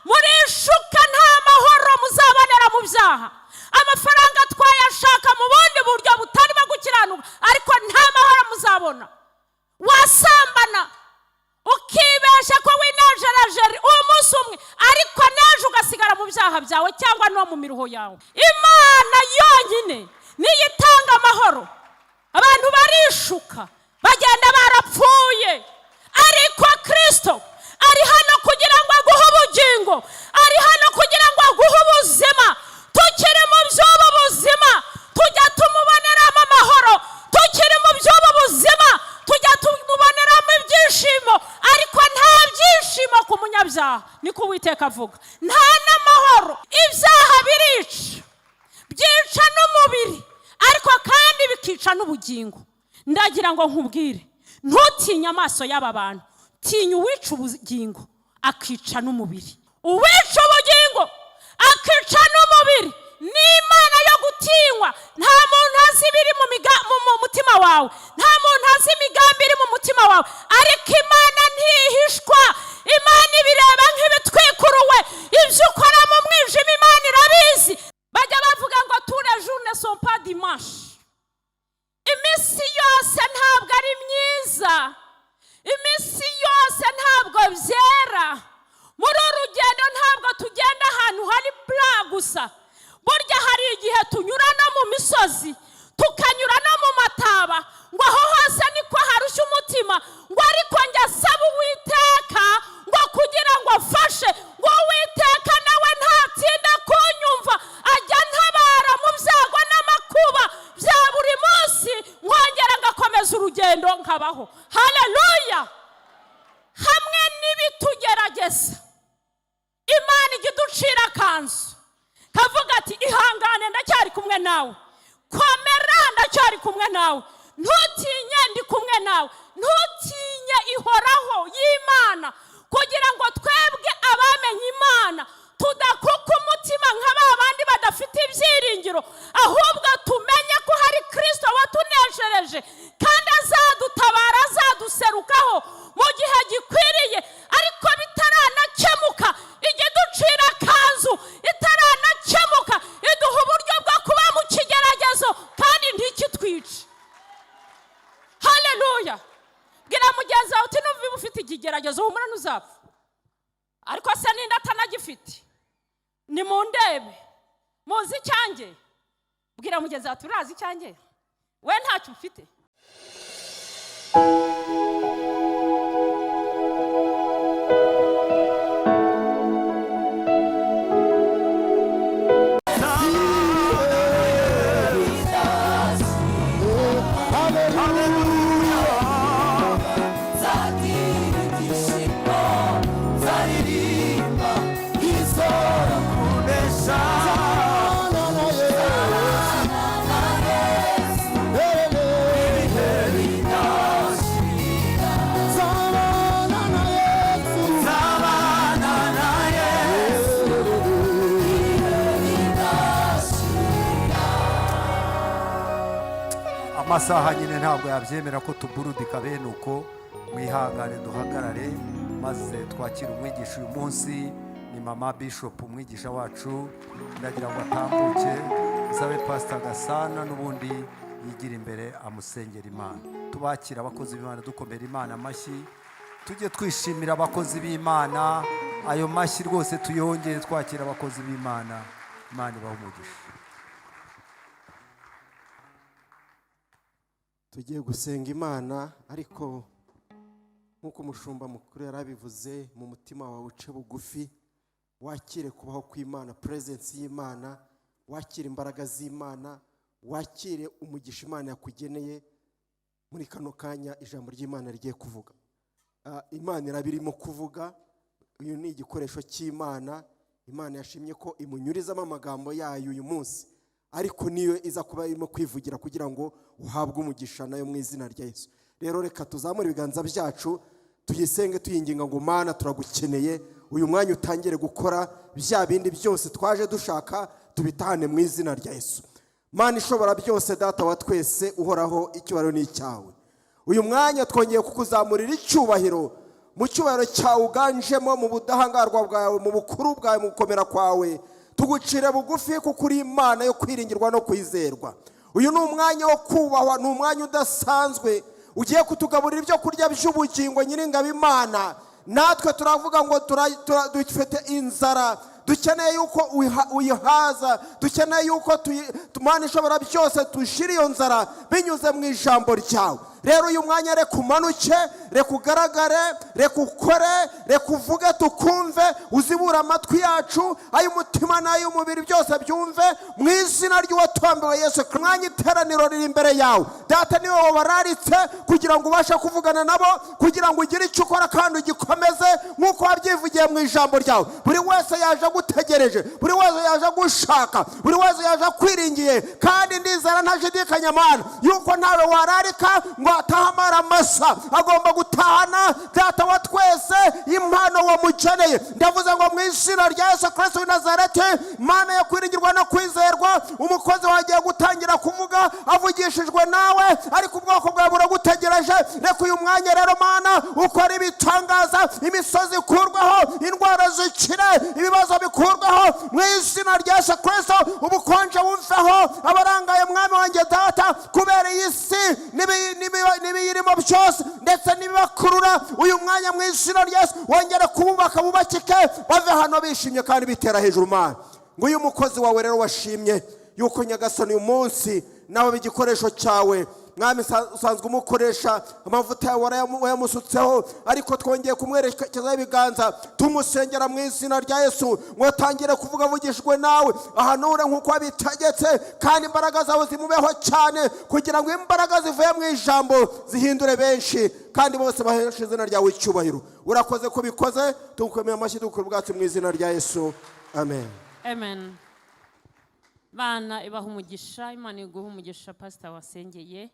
Murishuka, nta mahoro muzabonera mu byaha. Amafaranga twayashaka mu bundi buryo butarimo gukiranuka, ariko nta mahoro muzabona. Wasambana ukibesha ko winejereje umunsi umwe, ariko n'ejo ugasigara mu byaha byawe cyangwa no mu miruho yawe. Imana yonyine niyo itanga amahoro. Abantu barishuka, bagenda barapfuye, ariko Kirisito ari hano kugira ngo aguhe ubugingo, ari hano kugira ngo aguhe ubuzima. Tukiri mu by'ubu buzima tujya tumuboneramo amahoro, tukiri mu by'ubu buzima tujya tumuboneramo ibyishimo, ariko nta byishimo ku munyabyaha, niko Uwiteka avuga, nta n'amahoro. Ibyaha birica, byica n'umubiri, ariko kandi bikica n'ubugingo. Ndagira ngo nkubwire, ntutinye amaso y'aba bantu, tinya uwica ubugingo akica n'umubiri. Uwica ubugingo akica n'umubiri ni Imana yo gutinywa. Nta muntu azi ibiri mu mutima wawe, nta muntu azi imigambi iri mu mutima wawe, ariko Imana ntihishwa. Imana ibireba nk'ibitwikuruwe. Ibyo ukora mu mwijima Imana irabizi. Bajya bavuga ngo "Tous les jours ne sont pas dimanche." Iminsi yose ntabwo ari myiza, iminsi yose ntabwo byera. Muri uru rugendo ntabwo tugenda ahantu hari bura gusa. Burya hari igihe tunyura no mu misozi, tukanyura no mu mataba, ngo aho hose niko harushya umutima. Ngo ariko njya asaba Uwiteka ngo kugira ngo afashe, ngo Uwiteka nawe ntatsinda kunyumva, ajya ntabara mu byago n'amakuba bya buri munsi, nkongera ngakomeza urugendo nkabaho. Haleluya! Hamwe n'ibitugerageza, Imana ijya iducira akanzu kavuga ati: "Ihangane, ndacyari kumwe nawe. Komera, ndacyari kumwe nawe. Ntutinye, ndi kumwe nawe." Ntutinye ihoraho y'Imana, kugira ngo twebwe abamenye Imana tudakuka umutima nka ba bandi badafite ibyiringiro, ahubwo tumenye ko hari Kirisito watuneshereje kandi azadutabara, azaduserukaho mu gihe gikwiriye. Ariko bitaranakemuka ijya iducira akanzu, itaranakemuka iduha uburyo bwo kuba mu kigeragezo kandi ntikitwice. Haleluya! Bwira mugenzi wawe uti: "Numva ufite ikigeragezo, humura, ntuzapfa." Ariko se ninde atanagifite? Ni mu ndebe, muzi icyanjye? Bwira mugenzi wawe, turazi icyanjye, we ntacyo ufite. Amasaha nyine ntabwo yabyemera ko tuburudika bene uko. Mwihangane duhagarare maze twakire umwigisha. Uyu munsi ni Mama Bishop, umwigisha wacu. Ndagira ngo atambuke, nsabe Pasita Gasana n'ubundi yigira imbere amusengera Imana. Tubakira abakozi b'Imana, dukomera Imana amashyi. Tujye twishimira abakozi b'Imana. Ayo mashyi rwose tuyongere twakira abakozi b'Imana. Imana ibahe umugisha. Tugiye gusenga Imana, ariko nk'uko umushumba mukuru yarabivuze, mu mutima wawe uce bugufi, wakire kubaho kw'Imana, presence y'Imana, wakire imbaraga z'Imana, wakire umugisha Imana yakugeneye muri kano kanya ijambo ry'Imana rigiye kuvuga. Imana iraba irimo kuvuga. Uyu ni igikoresho cy'Imana. Imana yashimye ko imunyurizamo amagambo yayo uyu munsi, ariko niyo iza kuba irimo kwivugira kugira ngo uhabwe umugisha nayo mu izina rya Yesu. Rero reka tuzamure ibiganza byacu, tuyisenge, tuyinginga ngo: "Mana, turagukeneye uyu mwanya, utangire gukora bya bindi byose twaje dushaka, tubitahane mu izina rya Yesu." Mana ishobora byose, Data wa twese uhoraho, icyubahiro ni icyawe. Uyu mwanya twongeye kukuzamurira icyubahiro. Mu cyubahiro cyawe uganjemo, mu budahangarwa bwawe, mu bukuru bwawe, mu gukomera kwawe, tugucire bugufi kuko uri Imana yo kwiringirwa no kwizerwa. Uyu ni umwanya wo kubahwa, ni umwanya udasanzwe. Ugiye kutugaburira ibyo kurya by'ubugingo, Nyiringabo Imana. Natwe turavuga ngo dufite inzara, dukeneye yuko uyihaza, dukeneye yuko Mana ishobora byose tushira iyo nzara binyuze mu ijambo ryawe. Rero uyu mwanya reka umanuke, reka ugaragare, reka ukore, reka uvuge tukumve, uzibure amatwi yacu, ay'umutima n'ay'umubiri, byose byumve mu izina ry'uwatombewe Yesu Kristo. Umwanya iteraniro riri imbere yawe, Data, niwe wabararitse kugira ngo ubashe kuvugana nabo, kugira ngo ugire icyo ukora kandi ugikomeze nk'uko wabyivugiye mu ijambo ryawe. Buri wese yaje agutegereje, buri wese yaje agushaka, buri wese yaje akwiringiye, kandi ndizera ntashidikanya, Mana, yuko ntawe wararika ngo atahe amara masa. Agomba gutahana, Data wa twese, impano wamugeneye. Ndavuze ngo mu izina rya Yesu Kristo w'i Nazareti, Mana yo kwiringirwa no kwizerwa, umukozi wagiye gutangira kuvuga avugishijwe nawe, ariko ubwoko bwawe buragutegereje. Reka uyu mwanya rero, Mana, ukora ibitangaza, imisozi ikurwaho, indwara zikire, ibibazo bikurwaho mu izina rya Yesu Kristo, ubukonje bumveho, abarangaye, Mwami wanjye Data, kubera iyi si n'ibiyirimo byose ndetse n'ibibakurura, uyu mwanya mu izina rya Yesu wongere kububaka, bubakike, bave hano bishimye kandi bitera hejuru. Mana, ngo uyu mukozi wawe rero washimye yuko, Nyagasani, uyu munsi nawe igikoresho cyawe, Mwami, usanzwe umukoresha, amavuta yawe wayamusutseho, ariko twongeye kumwerekezaho ibiganza tumusengera mu izina rya Yesu ngo atangire kuvuga avugishijwe nawe, ahanure nk'uko wabitegetse, kandi imbaraga zawe zimubeho cyane kugira ngo imbaraga zivuye mu ijambo zihindure benshi kandi bose baheshe izina ryawe icyubahiro. Urakoze ko ubikoze, tugukomeye amashyi, dukora ubwacu mu izina rya Yesu, amen. Amen. Bana ibaha umugisha, Imana iguha umugisha, pasita wasengeye,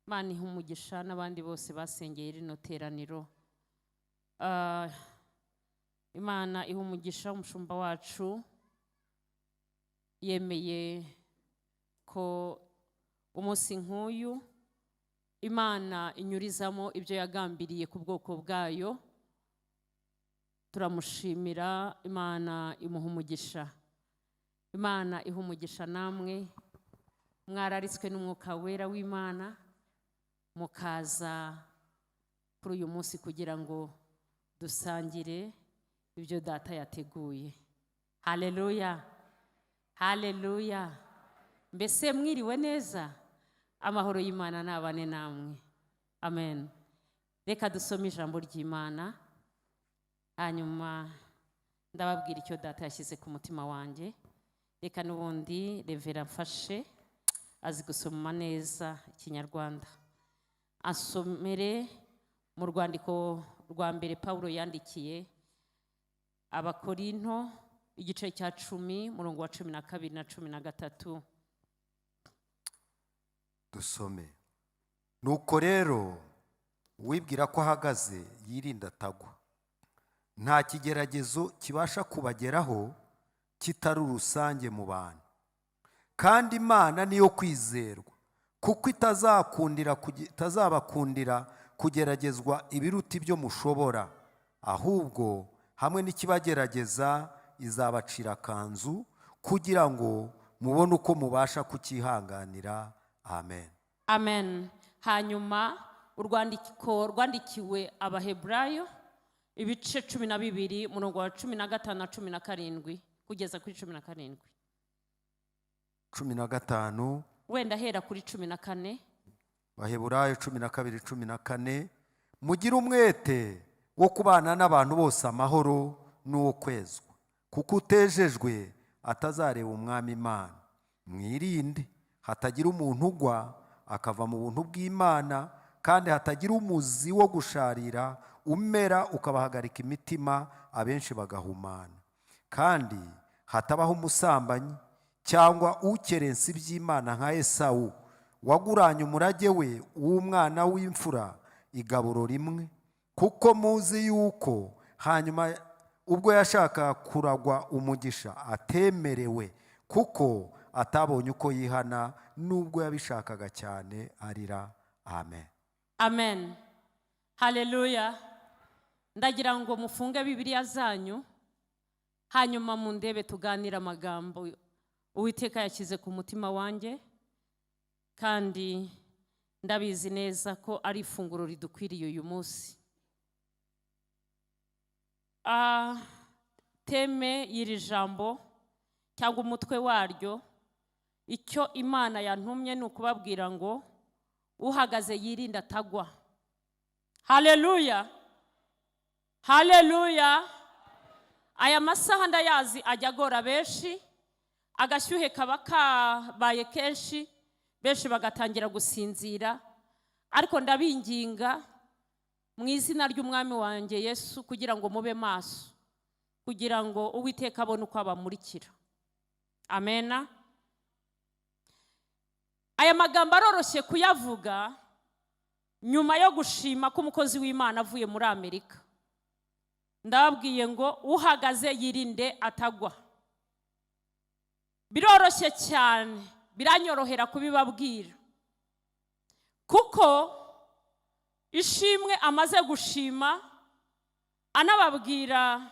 Imana iha umugisha n'abandi bose basengeye rino teraniro. Imana iha umugisha umushumba wacu yemeye ko umunsi nk'uyu Imana inyurizamo ibyo yagambiriye ku bwoko bwayo. Turamushimira, Imana imuha umugisha. Imana iha umugisha namwe mwararitswe n'Umwuka Wera w'Imana mukaza kuri uyu munsi kugira ngo dusangire ibyo Data yateguye. Haleluya, haleluya! Mbese mwiriwe neza? Amahoro y'Imana nabane namwe, amen. Reka dusome ijambo ry'Imana, hanyuma ndababwira icyo Data yashyize ku mutima wanjye. Reka n'ubundi Revera mfashe, azi gusoma neza Ikinyarwanda, asomere mu rwandiko rwa mbere Pawulo yandikiye Abakorinto, igice cya 10, murongo wa 12 na 13. Dusome. Nuko rero uwibwira ko ahagaze yirinda atagwa. Nta kigeragezo kibasha kubageraho kitari rusange mu bantu, kandi Imana niyo kwizerwa, kuko itazabakundira kugeragezwa ibiruta ibyo mushobora, ahubwo hamwe n'ikibagerageza izabacira akanzu kugira ngo mubone uko mubasha kucyihanganira. Amen. Amen. Hanyuma urwandiko rwandikiwe Abaheburayo, ibice 12, murongo wa 15 na 17 kugeza kuri 17. 15. Wenda ahera kuri 14. Baheburayo 12, 14: Mugire umwete wo kubana n'abantu bose amahoro n'uwo kwezwa, kuko utejejwe atazareba Umwami Imana. Mwirinde hatagira umuntu ugwa akava mu buntu bw'Imana, kandi hatagira umuzi wo gusharira umera ukabahagarika imitima, abenshi bagahumana, kandi hatabaho umusambanyi cyangwa ukerensa iby'Imana nka Esawu waguranye umurage we w'umwana w'imfura igaburo rimwe. Kuko muzi yuko hanyuma ubwo yashakaga kuragwa umugisha atemerewe, kuko atabonye uko yihana nubwo yabishakaga cyane arira. Amen. Amen, haleluya! Ndagira ngo mufunge Bibiliya zanyu, hanyuma mundebe tuganire amagambo Uwiteka yashyize ku mutima wanjye, kandi ndabizi neza ko ari ifunguro ridukwiriye uyu munsi. Theme y'iri jambo cyangwa umutwe waryo, icyo Imana yantumye ni ukubabwira ngo uhagaze yirinde atagwa. Haleluya, haleluya! Aya masaha ndayazi ajya agora benshi, agashyuhe kaba kabaye kenshi, benshi bagatangira gusinzira, ariko ndabinginga mu izina ry'Umwami wanjye Yesu kugira ngo mube maso, kugira ngo Uwiteka abone uko abamurikira. Amena. Aya magambo aroroshye kuyavuga nyuma yo gushima ko umukozi w'Imana avuye muri Amerika. Ndababwiye ngo uhagaze yirinde atagwa. Biroroshye cyane, biranyorohera kubibabwira, kuko ishimwe amaze gushima anababwira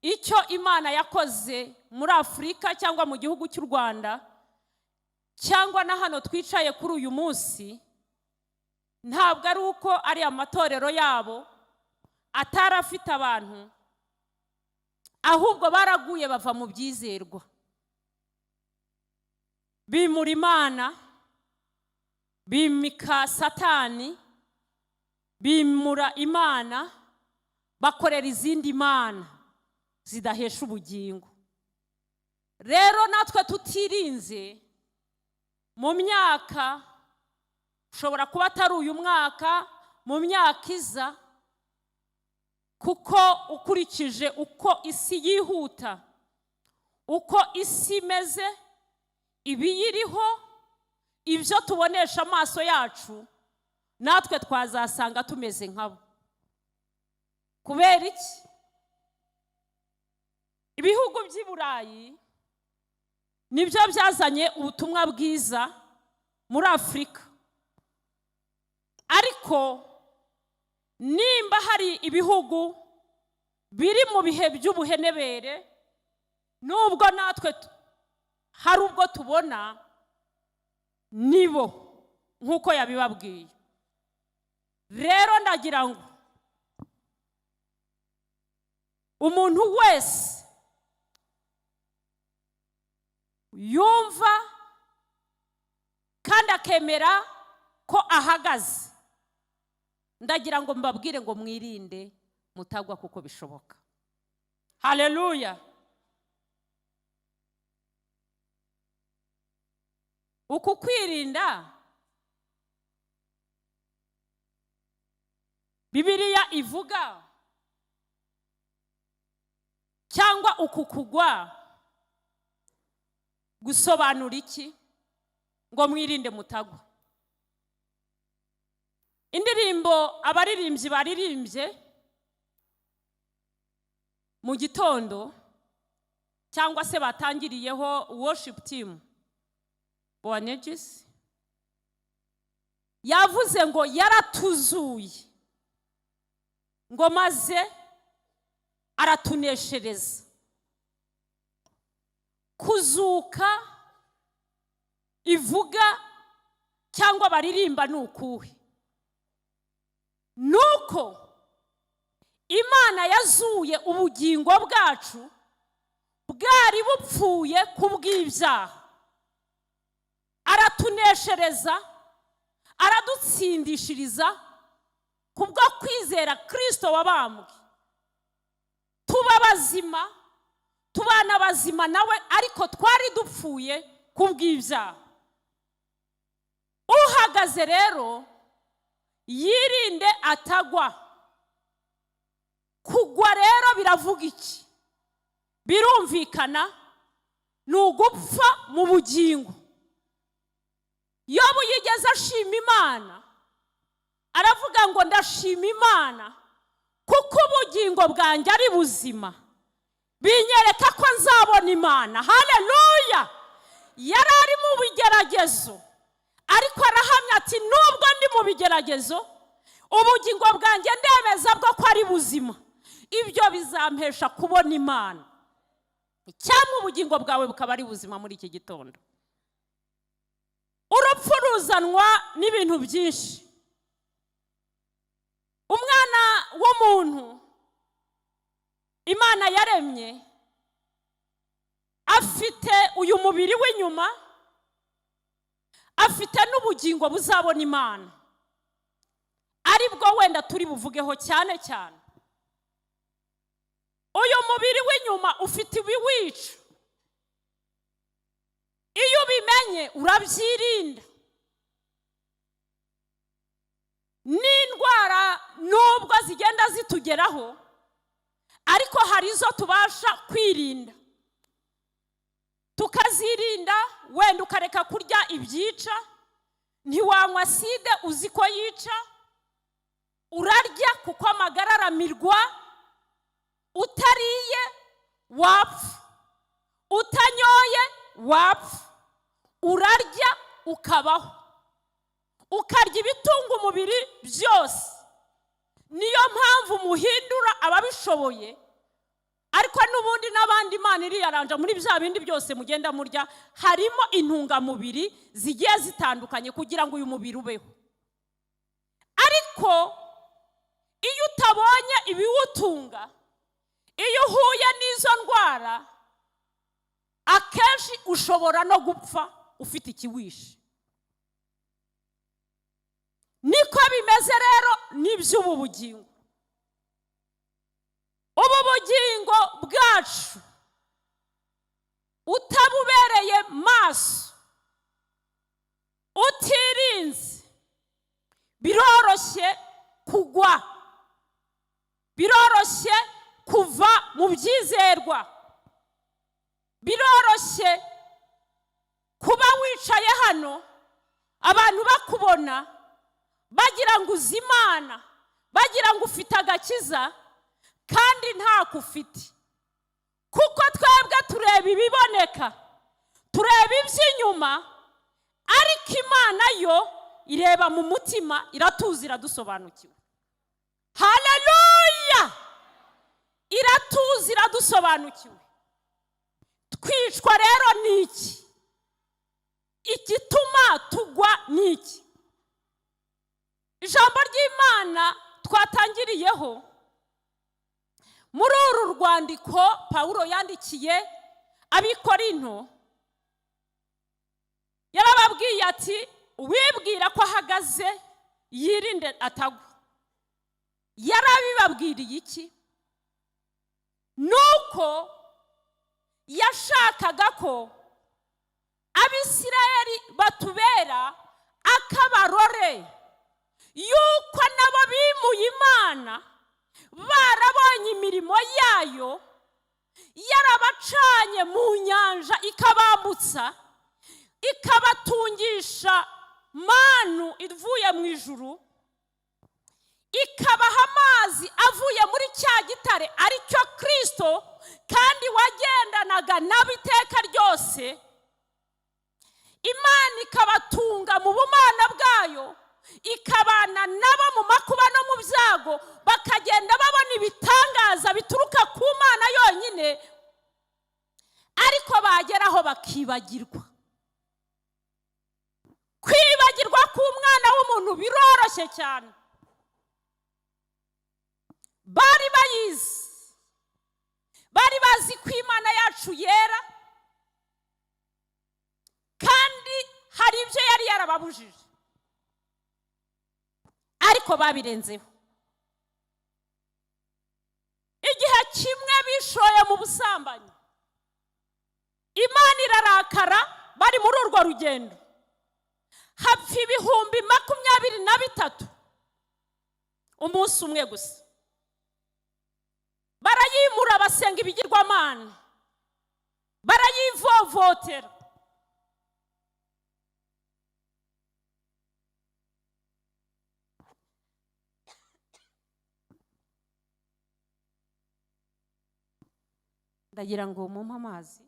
icyo Imana yakoze muri Afurika cyangwa mu gihugu cy'u Rwanda cyangwa na hano twicaye kuri uyu munsi, ntabwo ari uko ari amatorero yabo atari afite abantu, ahubwo baraguye bava mu byizerwa, bimura Imana, bimika Satani, bimura Imana, bakorera izindi mana zidahesha ubugingo. Rero natwe tutirinze, mu myaka ushobora kuba atari uyu mwaka, mu myaka iza, kuko ukurikije uko isi yihuta, uko isi imeze, ibiyiriho, ibyo tubonesha amaso yacu, natwe twazasanga tumeze nkabo. Kubera iki? Ibihugu by'i Burayi nibyo byazanye ubutumwa bwiza muri Afurika, ariko nimba hari ibihugu biri mu bihe by'ubuhenebere, nubwo natwe hari ubwo tubona nibo nk'uko yabibabwiye. Rero ndagira ngo umuntu wese yumva kandi akemera ko ahagaze, ndagira ngo mbabwire ngo mwirinde mutagwa, kuko bishoboka. Haleluya! Uku kwirinda Bibiliya ivuga cyangwa uku kugwa gusobanura iki? Ngo mwirinde mutagwa. Indirimbo abaririmbyi baririmbye mu gitondo cyangwa se batangiriyeho worship team Boanerges yavuze ngo yaratuzuye, ngo maze aratuneshereza. Kuzuka ivuga cyangwa baririmba ni ukuhe? Nuko Imana yazuye ubugingo bwacu bwari bupfuye kubw'ibyaha, aratuneshereza, aradutsindishiriza kubwo kwizera Kristo wabambwe, tuba bazima, tubana bazima nawe, ariko twari dupfuye kubw'ibyaha. Uhagaze rero yirinde atagwa. Kugwa rero biravuga iki? Birumvikana, ni ugupfa mu bugingo. Yobu yigeze ashima Imana, aravuga ngo ndashima Imana kuko ubugingo bwanjye ari buzima, binyereka ko nzabona Imana. Haleluya! Yari ari mu bigeragezo, ariko arahamya ati nubwo ndi mu bigeragezo, Ubugingo bwanjye ndemeza bwo ko ari buzima. Ibyo bizampesha kubona Imana. Cyangwa ubugingo bwawe bukaba ari buzima muri iki gitondo. Urupfu ruzanwa n'ibintu byinshi. Umwana w'umuntu Imana yaremye afite uyu mubiri w'inyuma, afite n'ubugingo buzabona Imana, aribwo wenda turi buvugeho cyane cyane. Uyu mubiri w'inyuma ufite ibiwica, iyo ubimenye urabyirinda. N'indwara nubwo zigenda zitugeraho, ariko hari izo tubasha kwirinda, tukazirinda. Wenda ukareka kurya ibyica, ntiwanywa acide uzi ko yica, urarya kuko amagara aramirwa. Utariye wapfa, utanyoye wapfa, urarya ukabaho, ukarya ibitunga umubiri byose. Niyo mpamvu muhindura ababishoboye, ariko n'ubundi n'abandi Imana iriyaranja muri bya bindi byose mugenda murya, harimo intungamubiri zigiye zitandukanye kugira ngo uyu mubiri ubeho. Ariko iyo utabonye ibiwutunga, iyo uhuye n'izo ndwara, akenshi ushobora no gupfa ufite ikiwishe. Niko bimeze rero n'iby'ubu bugingo. Ubu bugingo bwacu utabubereye maso, utirinze, biroroshye kugwa, biroroshye kuva mu byizerwa, biroroshye kuba wicaye hano abantu bakubona bagira ngo uzi Imana, bagira ngo ufite agakiza, kandi ntako ufite. Kuko twebwe tureba ibiboneka, tureba iby'inyuma, ariko Imana yo ireba mu mutima, iratuzi, iradusobanukiwe. Haleluya! Iratuzi, iradusobanukiwe. Twicwa rero ni iki? Igituma tugwa ni iki? Ijambo ry'Imana twatangiriyeho muri uru rwandiko Pawulo yandikiye ab'Ikorinto, yarababwiye ati uwibwira ko ahagaze yirinde atagwa. Yarabibabwiriye iki? Nuko yashakaga ko Abisirayeli batubera akabarore yuko nabo bimuye Imana, barabonye imirimo yayo, yarabacanye mu nyanja ikabambutsa, ikabatungisha manu ivuye mu ijuru, ikabaha amazi avuye muri cya gitare aricyo Kristo, kandi wagendanaga nabo iteka ryose. Imana ikabatunga mu bumana bwayo, ikabana nabo mu makuba no mu byago, bakagenda babona ibitangaza bituruka ku Mana yonyine, ariko bageraho bakibagirwa. Kwibagirwa k'umwana w'umuntu biroroshye cyane. Bari bayizi, bari bazi ko Imana yacu yera, kandi hari ibyo yari yarababujije, ariko babirenzeho. Igihe kimwe bishoye mu busambanyi, Imana irarakara. Bari muri urwo rugendo, hapfa 23,000 umunsi umwe gusa. Barayimura, basenga ibigirwamana, barayivovotera. Ndagira ngo mumpe amazi.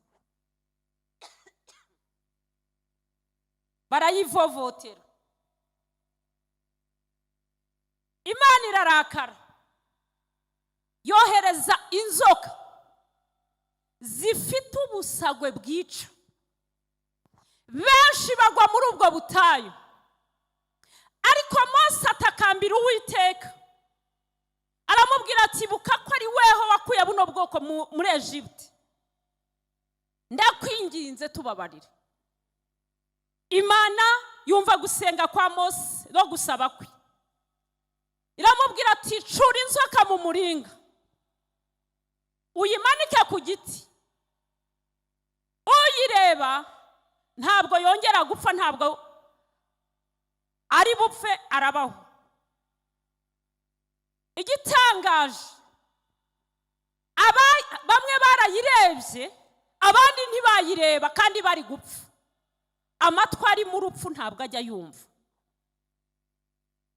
Barayivovotera. Imana irarakara, yohereza inzoka zifite ubusagwe bwica. Benshi bagwa muri ubwo butayu. Ariko Mose atakambira Uwiteka, aramubwira ati: "Ibuka ko ari weho wakuye buno bwoko muri Egiputa. Ndakwinginze, tubabarire." Imana yumva gusenga kwa Mose no gusaba kwe, iramubwira ati: "Cura inzoka mu muringa, uyimanike ku giti. Uyireba ntabwo yongera gupfa, ntabwo ari bupfe, arabaho." Igitangaje, bamwe barayirebye, abandi ntibayireba kandi bari gupfa. Amatwi ari mu rupfu ntabwo ajya yumva.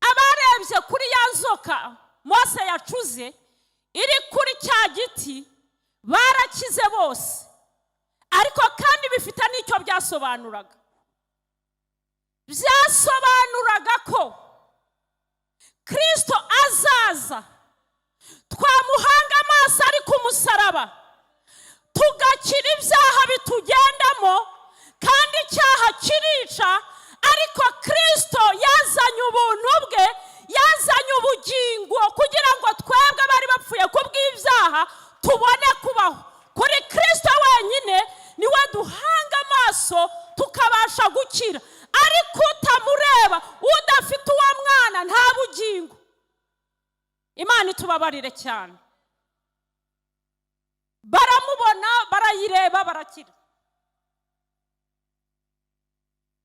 Abarebye kuri ya nzoka Mose yacuze iri kuri cya giti barakize bose. Ariko kandi bifite n'icyo byasobanuraga. Byasobanuraga ko Kirisito azaza, twamuhanga amaso ari ku musaraba, tugakira ibyaha bitugendamo. Kandi icyaha kirica, ariko Kirisito yazanye ubuntu bwe, yazanye ubugingo kugira ngo twebwe bari bapfuye ku bw'ibyaha tubone kubaho. Kuri Kirisito wenyine niwe duhanga amaso tukabasha gukira. Ariko utamureba, udafite uwo mwana, nta bugingo. Imana itubabarire cyane. Baramubona, barayireba, barakira,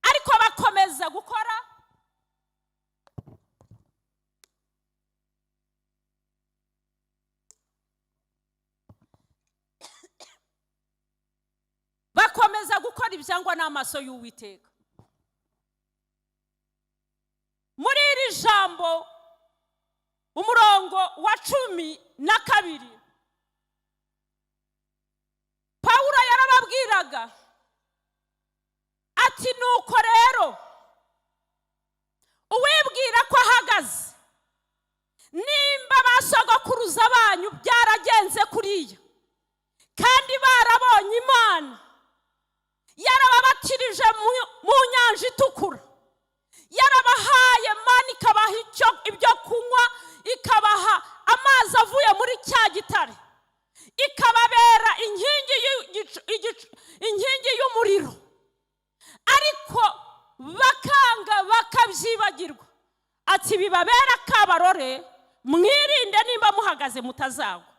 ariko bakomeza gukora ibyangwa n'amaso y'Uwiteka. Muri iri jambo, umurongo wa 12, Pawulo yarababwiraga ati: "Nuko rero uwibwira ko ahagaze, nimba ba sogokuruza banyu byaragenze kuriya kandi barabonye Imana yarababatirije mu Nyanja Itukura, yarabahaye mani, ikabaha ibyo kunywa, ikabaha amazi avuye muri cya gitare, ikababera inkingi inkingi y'umuriro, ariko bakanga bakabyibagirwa," ati: "Bibabera akabarore, mwirinde nimba muhagaze mutazagwa."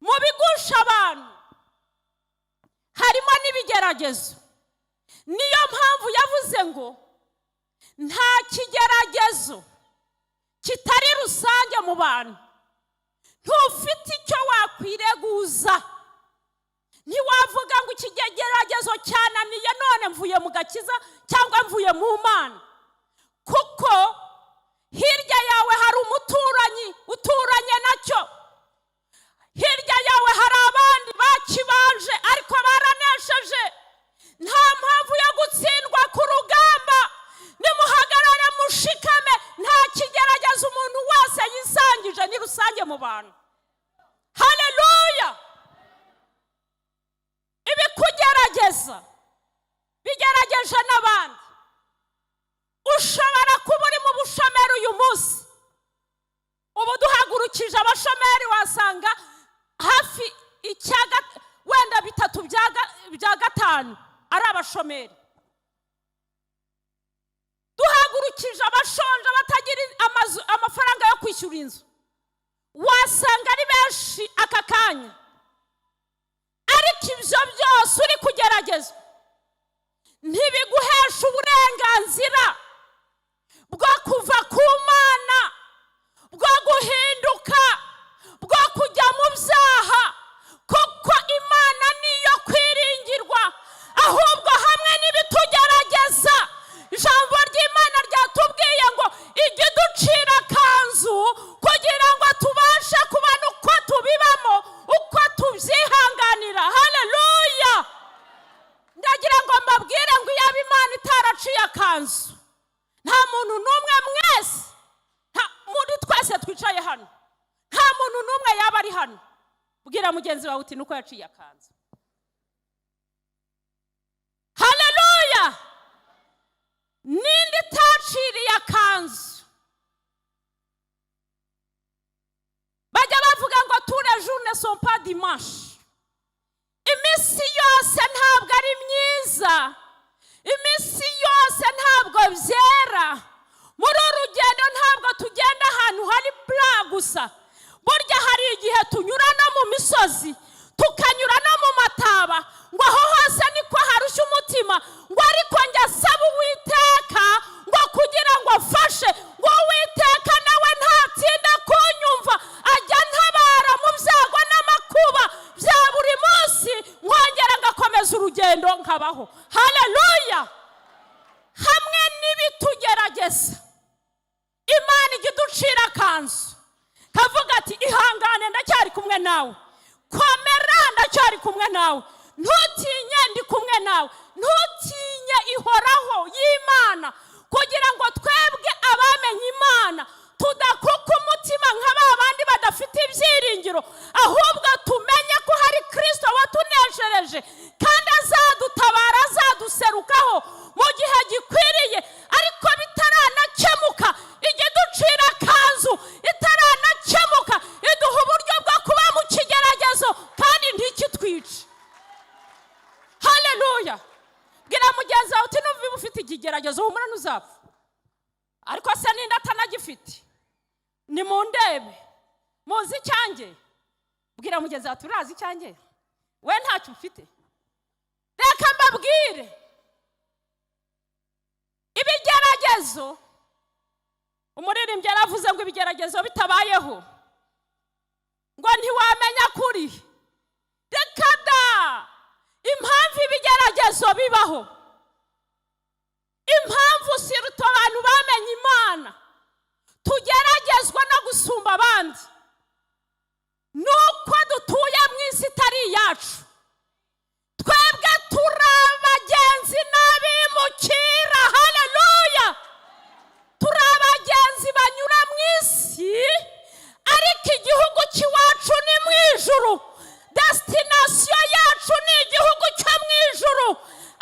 Mu bigusha abantu harimo n'ibigeragezo. Niyo mpamvu yavuze ngo nta kigeragezo kitari rusange mu bantu. Ntufite icyo wakwireguza, ntiwavuga ngo ikigeragezo cyananiye none mvuye mu gakiza cyangwa mvuye mu Mana, kuko hirya yawe hari umuturanyi uturanye nacyo, hirya yawe hari abandi bakibanje ariko baranesheje. Nta mpamvu yo gutsindwa ku rugamba. Nimuhagarare mushikame. Nta kigeragezo umuntu wese yisangije, ni rusange mu bantu. Haleluya! Ibikugerageza bigerageje n'abandi. Ushobora kuba uri mu bushomeri uyu munsi. Ubu duhagurukije abashomeri, wasanga hafi wenda bitatu bya gatanu ari abashomeri. Duhagurukije abashonje batagira amazu, amafaranga yo kwishyura inzu, wasanga ari benshi aka kanya. Ariko ibyo byose uri kugerageza ntibiguhesha uburenganzira bwo kuva ku Mana, bwo guhinduka, bwo kujya mu byaha, kuko Imana niyo kwiringirwa. Ahubwo hamwe n'ibitugerageza, ijambo ry'Imana ryatubwiye ngo ijye iducira akanzu kugira ngo tubashe kubona uko tubibamo, uko tubyihanganira. Haleluya! Ndagira ngo mbabwire ngo iyaba Imana itaraciye akanzu, nta muntu n'umwe mwese. Twese twicaye hano, nta muntu n'umwe yaba ari hano. Bwira mugenzi wawe uti: "Nuko yaciye akanzu." Haleluya! Ninde itaciriye akanzu? Bajya bavuga ngo "Tous les jours ne sont pas dimanche." Iminsi yose ntabwo ari myiza, iminsi yose ntabwo byera. Muri uru rugendo ntabwo tugenda ahantu hari bura gusa. Burya hari igihe tunyura no mu misozi, tukanyura no mu mataba, ngo aho hose niko harushya umutima. Ngo ariko njya asaba Uwiteka ngo kugira ngo afashe, ngo Uwiteka nawe ntatsinda kunyumva, ajya ntabara mu byago n'amakuba bya buri munsi, nkongera ngakomeza urugendo, nkabaho. Haleluya! Hamwe n'ibitugerageza, Imana ijya iducira akanzu, kavuga ati: "Ihangane, ndacyari kumwe nawe. Komera, ndacyari kumwe nawe. Ntutinye, ndi kumwe nawe. Ntutinye." Ihoraho y'Imana kugira ngo twebwe abamenye Imana tudakuka umutima nka ba bandi badafite ibyiringiro, ahubwo tumenye ko hari Kirisito watuneshereje kandi azadutabara, azaduserukaho mu gihe gikwiriye. Ariko bitaranakemuka, ijya iducira akanzu. Itaranakemuka, iduha uburyo bwo kuba mu kigeragezo kandi ntikitwice. Haleluya! Bwira mugenzi wawe uti: "Numva ufite ikigeragezo, humura, ntuzapfa." Ariko se ninde atanagifite? Ni mu ndebe, muzi icyanjye. Bwira mugenzi wawe, turazi icyanjye, we ntacyo ufite. Reka mbabwire, ibigeragezo, umuririmbyi yaravuze ngo ibigeragezo bitabayeho ngo ntiwamenya kuri. Reka da! Impamvu ibigeragezo bibaho, impamvu siruta abantu bamenye Imana tugeragezwa no gusumba abandi, ni uko dutuye mu isi itari iyacu. Twebwe turi abagenzi n'abimukira. Haleluya! Turi abagenzi banyura mu isi, ariko igihugu cy'iwacu ni mu ijuru. Destination yacu ni igihugu cyo mu ijuru,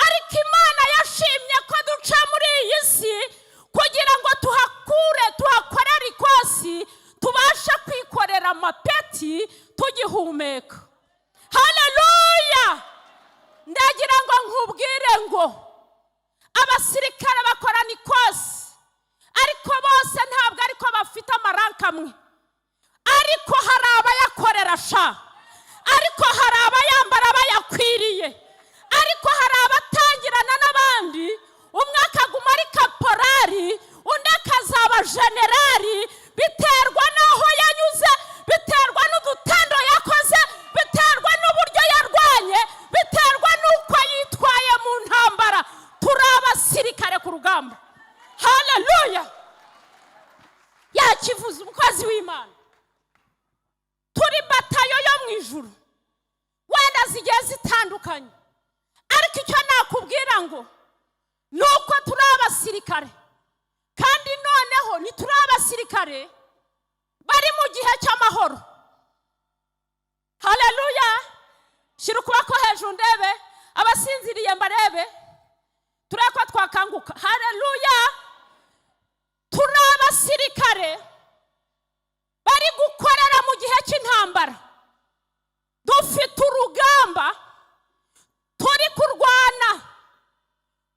ariko Imana yashimye ko duca muri iyi si kugira ngo tuhakure, tuhakorere ikosi, tubashe kwikorera amapeti tugihumeka. Haleluya! Ndagira ngo nkubwire ngo abasirikare bakorana ikosi, ariko bose ntabwo ariko bafite amaranka amwe. Ariko hari abayakorera sha, ariko hari abayambara bayakwiriye, ariko hari abatangirana n'abandi, umwe akaguma ari kaporari, undi akazaba generali. Biterwa n'aho yanyuze, biterwa n'udutendo yakoze, biterwa n'uburyo yarwanye, biterwa n'uko yitwaye mu ntambara. Turi abasirikare ku rugamba. Haleluya! Yakivuze umukozi w'Imana. Turi batayo yo mu ijuru, wenda zigiye zitandukanye, ariko icyo nakubwira ngo ni uko turi abasirikare, kandi noneho ntituri abasirikare bari mu gihe cy'amahoro. Haleluya! Shyira ukuboko hejuru ndebe abasinziriye, mbarebe, turebe ko twakanguka. Haleluya! Turi abasirikare bari gukorera mu gihe cy'intambara. Dufite urugamba turi kurwana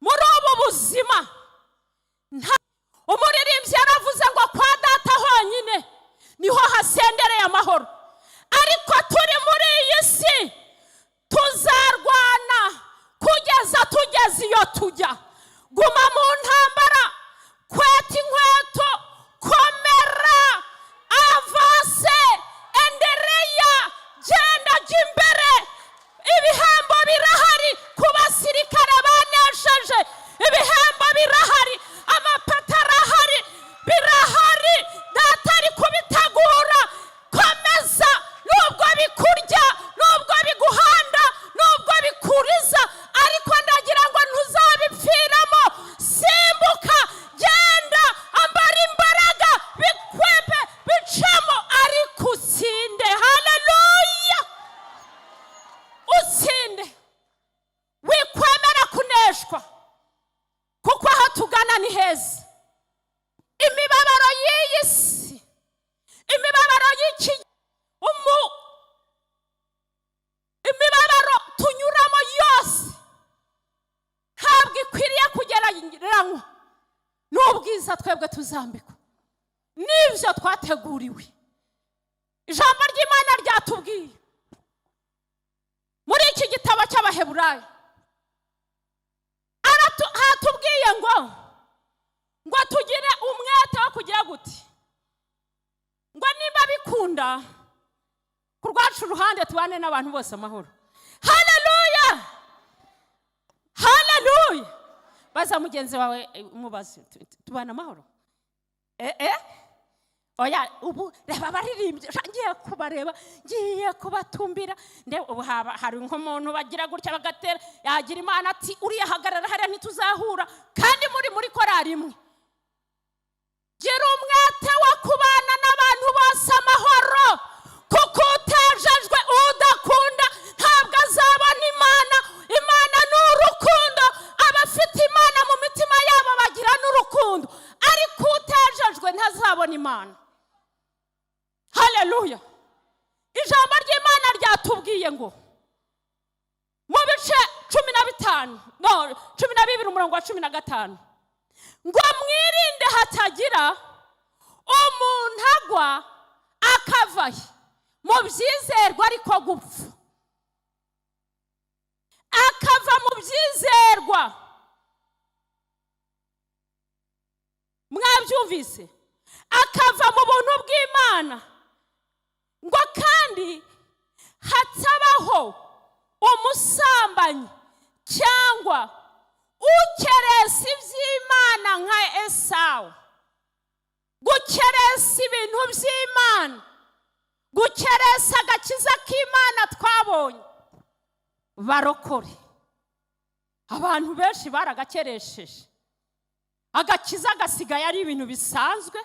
muri ubu buzima. Umuririmbyi yaravuze ngo kwa Data honyine niho hasendereye amahoro, ariko turi muri iyi si tuzarwana kugeza tugeze iyo tujya. Guma mu ntambara, kweta inkweto, komera, avance, endelea, genda, jya imbere. Ibihembo birahari ku basirikare banesheje. Ibihembo birahari, amapeti arahari, birahari. Data ari kubitegura. Komeza, nubwo bikurya, nubwo biguhanda, nubwo bikuriza, ariko ndagira ngo ntuzabipfiramo. neza. Imibabaro y'iyi si, imibabaro y'iki umu, imibabaro tunyuramo yose ntabwo ikwiriye kugereranywa n'ubwiza twebwe tuzambikwa n'ibyo twateguriwe. Ijambo ry'Imana ryatubwiye muri iki gitabo cy'Abaheburayo, hatubwiye ngo tugire umwete wo kugira gute? Ngo niba bikunda, ku rwacu ruhande tubane n'abantu bose amahoro. Haleluya, haleluya! Baza mugenzi wawe, mubaze: tubana amahoro? Eh eh, oya. Ubu reba abaririmbyi, ngiye kubareba, ngiye kubatumbira. Ubu haba hari nk'umuntu bagira gutya bagatera, yagira Imana ati: "Uriya hagarara hariya, ntituzahura," kandi muri korari imwe. Gira umwete wo kubana n'abantu bose amahoro, kuko utejejwe, udakunda, ntabwo azabona Imana. Imana ni urukundo. Abafite Imana mu mitima yabo bagira n'urukundo, ariko utejejwe ntazabona Imana. Haleluya! Ijambo ry'Imana ryatubwiye ngo mu bice 15, no, 12, umurongo wa 15, ngo: "Mwirinde hatagira umuntu agwa akavahe mu byizerwa," ariko gupfa akava mu byizerwa. Mwabyumvise? Akava mu buntu bw'Imana. Ngo kandi hatabaho umusambanyi cyangwa ukeresa iby'Imana nka Esawu. Gukeresa ibintu by'Imana, gukeresa agakiza k'Imana twabonye, barokore, abantu benshi baragakeresheje. Agakiza gasigaye ari ibintu bisanzwe.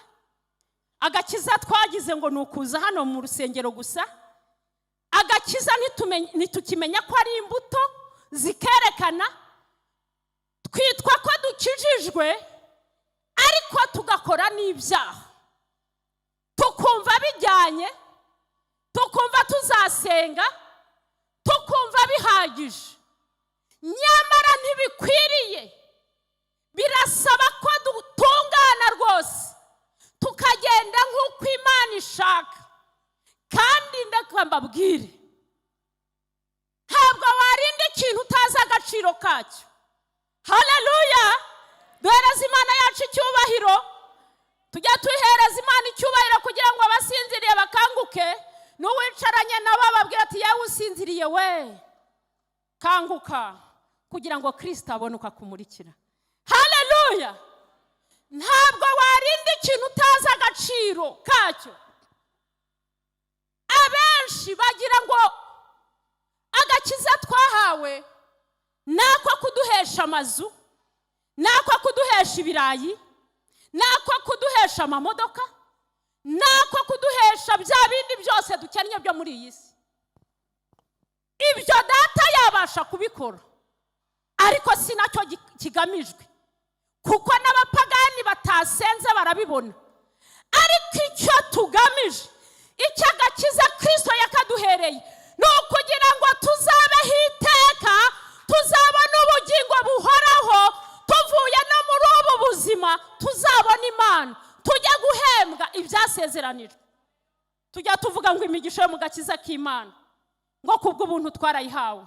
Agakiza twagize ngo ni ukuza hano mu rusengero gusa. Agakiza ntitukimenya ko ari imbuto zikerekana. Twitwa ko dukijijwe, ariko tugakora n'ibyaha, tukumva bijyanye, tukumva tuzasenga, tukumva bihagije, nyamara ntibikwiriye. Birasaba ko dutungana rwose, tukagenda nk'uko Imana ishaka. Kandi mbabwire, ntabwo warinda ikintu utazi agaciro kacyo. Haleluya! Duhereze Imana yacu icyubahiro. Tujya tuhereza Imana icyubahiro kugira ngo abasinziriye bakanguke. N'uwicaranye nabo bababwira ati: "Yewe usinziriye we, kanguka," kugira ngo Kirisita abone uko akumurikira. Haleluya! Ntabwo warinda ikintu utazi agaciro kacyo. Abenshi bagira ngo agakiza twahawe ni ako kuduhesha amazu, ni ako kuduhesha ibirayi, ni ako kuduhesha amamodoka, ni ako kuduhesha bya bindi byose dukennye byo muri iyi si. Ibyo Data yabasha kubikora, ariko si nacyo kigamijwe, kuko n'abapagani batasenze barabibona. Ariko icyo tugamije, icyo agakiza Kirisito yakaduhereye, ni ukugira ngo tuzabeho iteka, tuzabone ubugingo buhoraho. Tuvuye no muri ubu buzima, tuzabona Imana, tujye guhembwa ibyasezeranijwe. Tujya tuvuga ngo imigisha yo mu gakiza k'Imana, ngo kubw'ubuntu twarayihawe.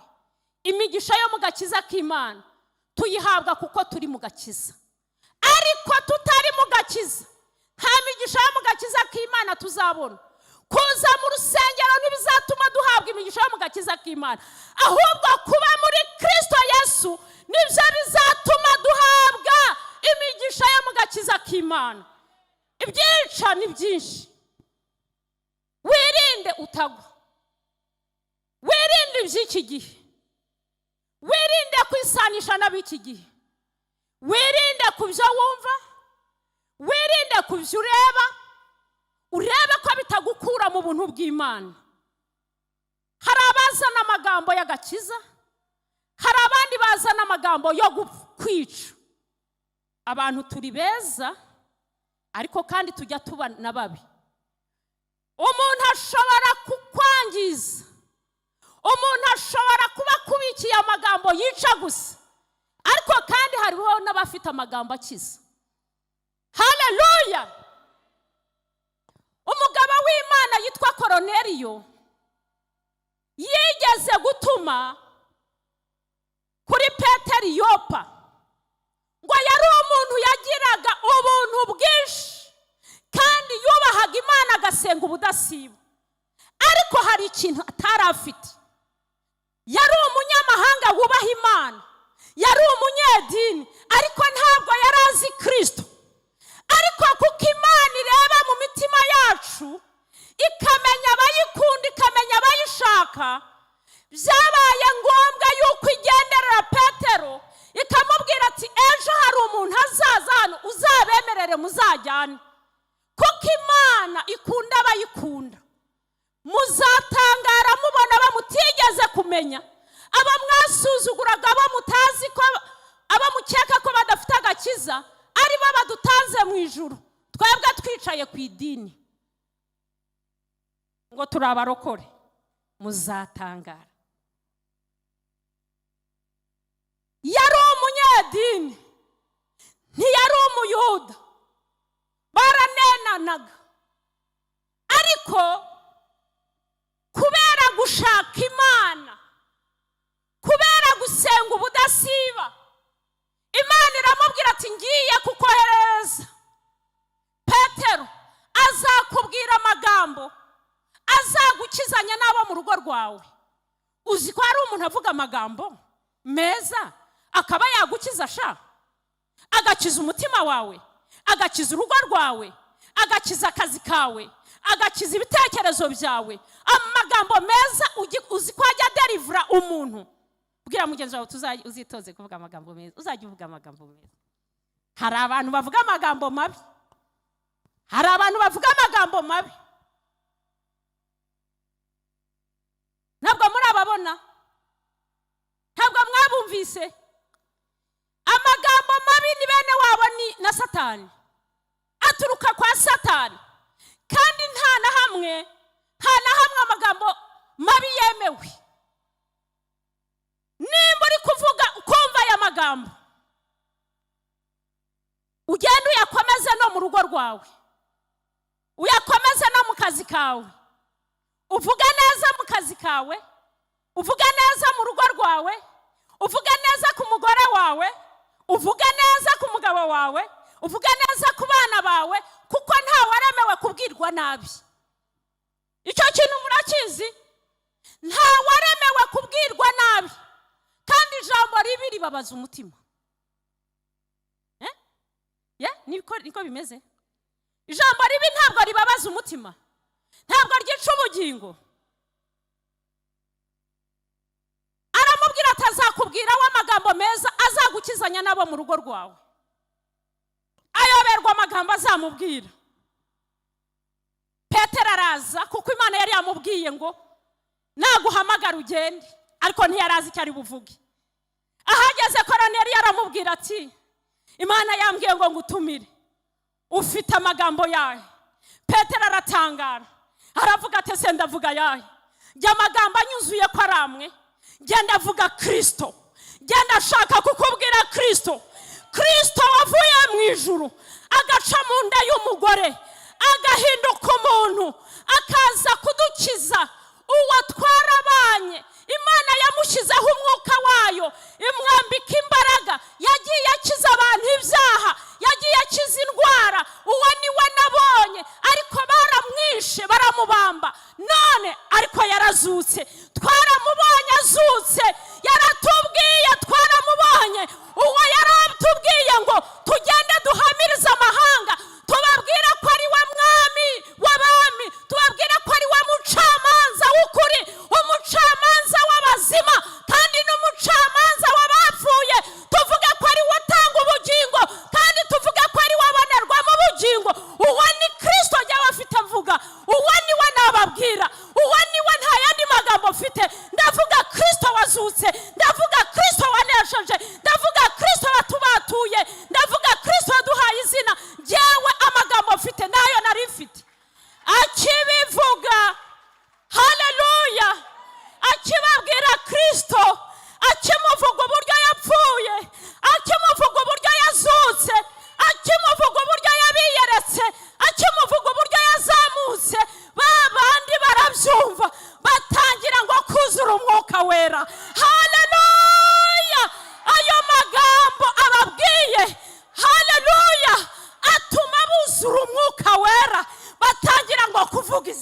Imigisha yo mu gakiza k'Imana tuyihabwa kuko turi mu gakiza, ariko tutari mu gakiza nta migisha yo mu gakiza k'Imana tuzabona. Kuza mu rusengero ntibizatuma duhabwa imigisha yo mu gakiza k'Imana, ahubwo kuba muri Kirisito Yesu nibyo bizatuma duhabwa imigisha yo mu gakiza k'Imana. Ibyica ni byinshi. Wirinde utagwa, wirinde iby'iki gihe, wirinde kwisanisha n'ab'iki gihe, wirinde ku byo wumva, wirinde ku byo ureba. Urebe ko bitagukura mu buntu bw'Imana. Hari abazana amagambo y'agakiza, hari abandi bazana amagambo yo kwica. Abantu turi beza, ariko kandi tujya tuba na babi. Umuntu ashobora kukwangiza, umuntu ashobora kuba akubikiye amagambo yica gusa, ariko kandi hariho n'abafite amagambo akiza. Haleluya! Umugabo w'Imana yitwa Koroneriyo yigeze gutuma kuri Peteri Yopa. Ngo yari umuntu yagiraga ubuntu bwinshi kandi yubahaga Imana, agasenga ubudasiba, ariko hari ikintu atari afite. Yari umunyamahanga wubaha Imana, yari umunyedini, ariko ntabwo yari azi Kirisito. Ariko kuko Imana ireba mu mitima yacu, ikamenya abayikunda, ikamenya abayishaka, byabaye ngombwa yuko igenderera Petero, ikamubwira ati: "Ejo hari umuntu azaza hano, uzabemerere muzajyane." Kuko Imana ikunda abayikunda. Muzatangara mubona bamutigeze kumenya, abo mwasuzuguraga, abo mutazi ko, abo mukeka ko badafite agakiza, aribo badutanze mu ijuru, twebwe twicaye ku idini ngo turi abarokore. Muzatangara. Yari umunyedini, ntiyari Umuyuda, baranenanaga, ariko kubera gushaka Imana, kubera gusenga ubudasiba, Imana iramubwira ati: "Ngiye kukoherereza Petero, azakubwira amagambo azagukizanya n'abo mu rugo rwawe." Uzi ko hari umuntu avuga amagambo meza akaba yagukiza sha, agakiza umutima wawe, agakiza urugo rwawe, agakiza akazi kawe, agakiza ibitekerezo byawe? Amagambo meza, uzi ko ajya adelivera umuntu? Bwira mugenzi wawe, uzitoze kuvuga amagambo meza, uzajya uvuga amagambo meza. Hari abantu bavuga amagambo mabi, hari abantu bavuga amagambo mabi. Ntabwo murababona, ntabwo mwabumvise. Amagambo mabi ni bene wabo ni na Satani, aturuka kwa Satani. Kandi nta na hamwe, nta na hamwe amagambo mabi yemewe. Nimba uri kuvuga ukumva aya magambo, ugende uyakomeze no mu rugo rwawe, uyakomeze no mu kazi kawe. Uvuge neza mu kazi kawe, uvuge neza mu rugo rwawe, uvuge neza ku mugore wawe, uvuge neza ku mugabo wawe, uvuge neza ku bana bawe, kuko ntawaremewe kubwirwa nabi. Icyo kintu murakizi? Ntawaremewe kubwirwa nabi, kandi ijambo ribi ribabaza umutima. Ye, niko bimeze. Ijambo ribi ntabwo ribabaza umutima, ntabwo ryica ubugingo. Aramubwira atazakubwira w'amagambo meza azagukizanya n'abo mu rugo rwawe. Ayoberwa amagambo azamubwira. Petero araza, kuko Imana yari yamubwiye ngo: "Naguhamagara ugende", ariko ntiyari azi icyo ari buvuge. Ahageze, Koroneri aramubwira ati: "Imana yambwiye ngo ngutumire, ufite amagambo yahe?" Petero aratangara, aravuga ati: "Ese ndavuga yahe? Jya amagambo anyuzuye ko ari amwe. Genda avuga Kirisito, genda ashaka kukubwira Kirisito, Kirisito wavuye mu ijuru, agaca mu nda y'umugore, agahinduka umuntu, akaza kudukiza. Uwo twarabanye, Imana yamushyizeho umwuka wayo, imwambika imbaraga, yagiye akiza abantu ibyaha, yagiye akiza indwara. Uwo ni we nabonye, ariko baramwishe, baramubamba, none ariko yarazutse. Twaramubonye azutse, yaratubwiye, twaramubonye. Uwo yaratubwiye ngo tugende duhamirize amahanga, tubabwire ko ari we mwami w'abami, tubabwire ko ari we mucamanza w'ukuri, umucamanza w'abazima kandi n'umucamanza w'abapfuye. Tuvuge ko ari we utanga ubugingo, kandi tuvuge ko ari we abonerwamo ubugingo. Uwo ni Kirisito njyewe afite mvuga, uwo ni we nababwira, uwo ni we, nta yandi magambo mfite. Ndavuga Kirisito wazutse, ndavuga Kirisito wanesheje, ndavuga Kirisito watubatuye, ndavuga Kirisito."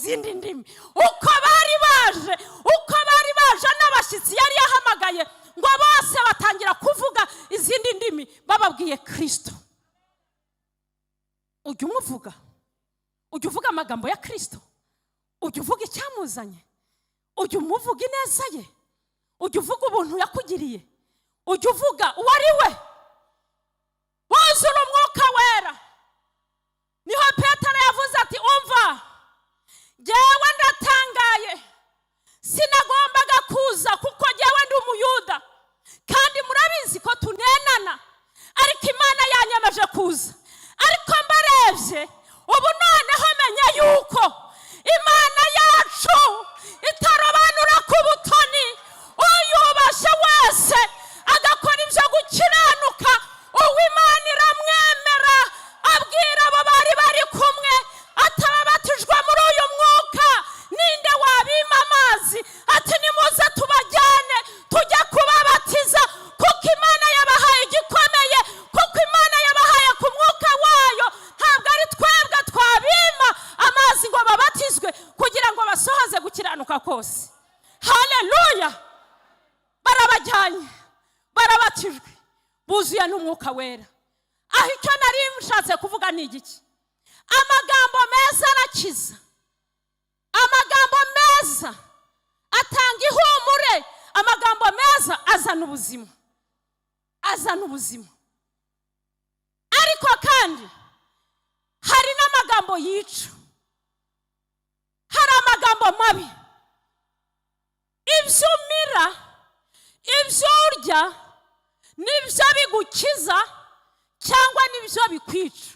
Izindi ndimi. Uko bari baje n'abashyitsi yari yahamagaye, ngo bose batangira kuvuga izindi ndimi bababwiye Kirisito. Ujya umuvuga? Ujya uvuga amagambo ya Kirisito? Ujya uvuga icyamuzanye? Ujya umuvuga ineza ye? Ujya uvuga ubuntu yakugiriye? Ujya uvuga uwo ari we? Buzura Umwuka Wera. Niho Petero yavuze ati: "Umva, jyewe ndatangaye, sinagombaga kuza kuko jyewe ndi Umuyuda kandi murabizi ko tunenana, ariko Imana yanyemeje kuza. Ariko mbarebye ubu noneho menye yuko Imana yacu itarobanura ku butoni. Uyubashye wese agakora ibyo gukiranuka, uwo Imana iramwemera." Abwira abo bari bari kumwe atababatijwe muri uyu mwuka, ninde wabima amazi? Ati: "Nimuze tubajyane tujye kubabatiza, kuko Imana yabahaye igikomeye, kuko Imana yabahaye ku mwuka wayo. Ntabwo ari twebwe twabima amazi ngo babatizwe kugira ngo basohoze gukiranuka kose." Haleluya! Barabajyanye, barabatijwe, buzuye n'Umwuka Wera. Aho icyo nari nshatse kuvuga ni igiki? Amagambo meza arakiza, amagambo meza atanga ihumure, amagambo meza azana ubuzima, azana ubuzima. Ariko kandi hari n'amagambo yica, hari amagambo mabi. Ibyo umira, ibyo urya, nibyo bigukiza cyangwa nibyo bikwica.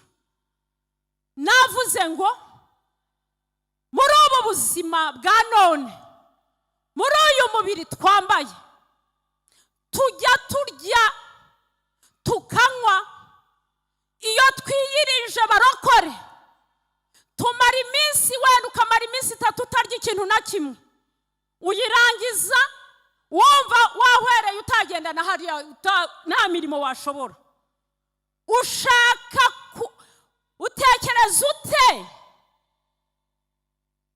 Navuze ngo muri ubu buzima bwa none, muri uyu mubiri twambaye, tujya turya, tukanywa. Iyo twiyirije, barokore, tumara iminsi, wenda ukamara iminsi 3 utarya ikintu na kimwe, uyirangiza wumva wahwereye, utagenda na hariya, nta mirimo washobora. Ushaka utekereza ute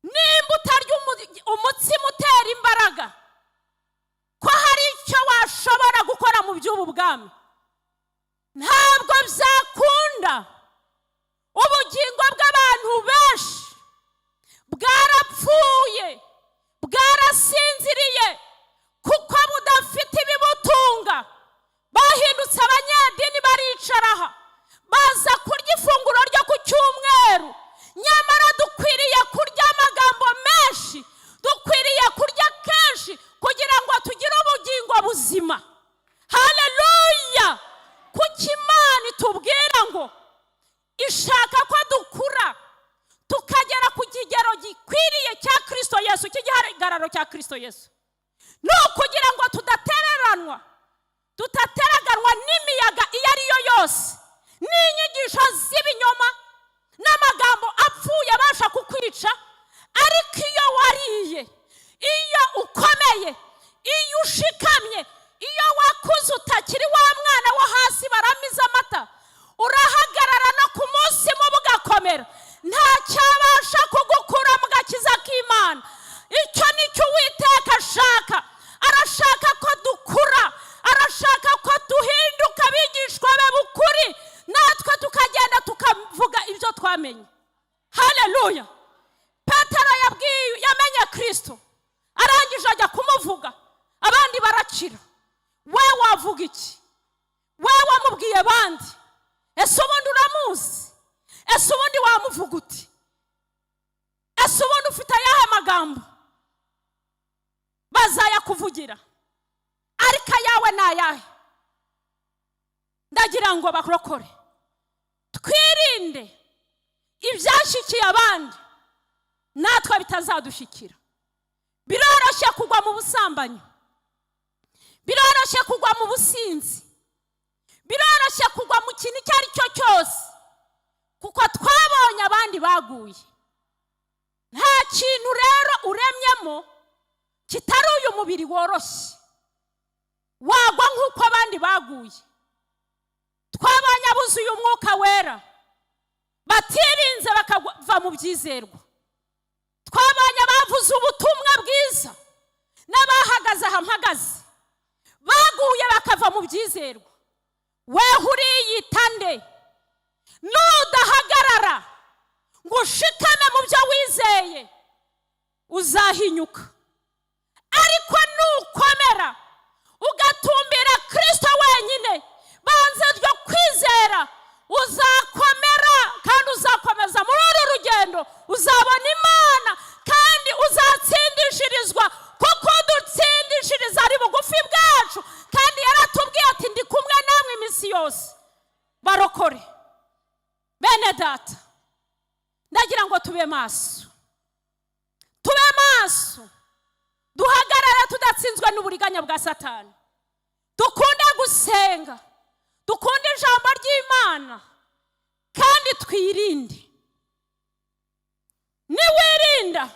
nimba utarya umutsima utera imbaraga, ko hari icyo washobora gukora mu by'ubu bwami? Ntabwo byakunda. Ubugingo bw'abantu benshi bwarapfuye, bwarasinziriye, kuko budafite ibibutunga. Bahindutse abanyedini, baricara aha, baza kurya ifunguro ryo ku cyumweru. Nyamara dukwiriye kurya amagambo menshi, dukwiriye kurya kenshi kugira ngo tugire ubugingo buzima. Haleluya! Kuko Imana itubwira ngo ishaka ko dukura tukagera ku kigero gikwiriye cya Kirisito Yesu, cy'igihagararo cya Kirisito Yesu. Ni ukugira ngo tudatereranwa, tudateraganwa n'imiyaga iyo ari yo yose, n'inyigisho z'ibinyoma, n'amagambo apfuye abasha kukwica. Ariko iyo wariye, iyo ukomeye, iyo ushikamye, iyo wakuze utakiri wa mwana wo hasi baramiza amata, urahagarara no ku munsi mubi ugakomera. Nta cyabasha kugukura mu gakiza k'Imana. Icyo ni cyo Uwiteka ashaka. Arashaka ko dukura, arashaka ko duhinduka abigishwa be b'ukuri, natwe tukagenda tukavuga ibyo twamenye. Haleluya! Petero yabwiye, yamenye Kirisito, arangije ajya kumuvuga, abandi barakira. We wavuga iki? We wamubwiye abandi, ese ubundi uramuzi? Ese ubundi wamuvuga uti? Ese ubundi ufite ayahe magambo? Bazayakuvugira, ariko ayawe ni ayahe? Ndagira ngo barokore twirinde ibyashyikiye abandi, natwe bitazadushyikira. Biroroshye kugwa mu busambanyi, biroroshye kugwa mu businzi, biroroshye kugwa mu kintu icyo ari cyo cyose, kuko twabonye abandi baguye. Nta kintu rero uremyemo kitari uyu mubiri woroshye, wagwa nk'uko abandi baguye. Twabonye abuzuye Umwuka Wera batirinze bakava mu byizerwa. Twabonye abavuze ubutumwa bwiza n'abahagaze aha mpagaze baguye bakava mu byizerwa. Weho uriyita nde? Nudahagarara ngo ushikame mu byo wizeye, uzahinyuka. Ariko nukomera ugatumbira Kirisito wenyine, banze ryo kwizera, uzakomera kandi uzakomeza muri uru rugendo, uzabona Imana kandi uzatsindishirizwa, kuko udutsindishiriza ari bugufi bwacu. Kandi yaratubwiye ati: "Ndi kumwe namwe iminsi yose." Barokore bene data, ndagira ngo tube maso, tube maso, duhagarare tudatsinzwe n'uburiganya bwa Satani. Dukunde gusenga, dukunde ijambo ry'Imana kandi twirinde. Niwirinda,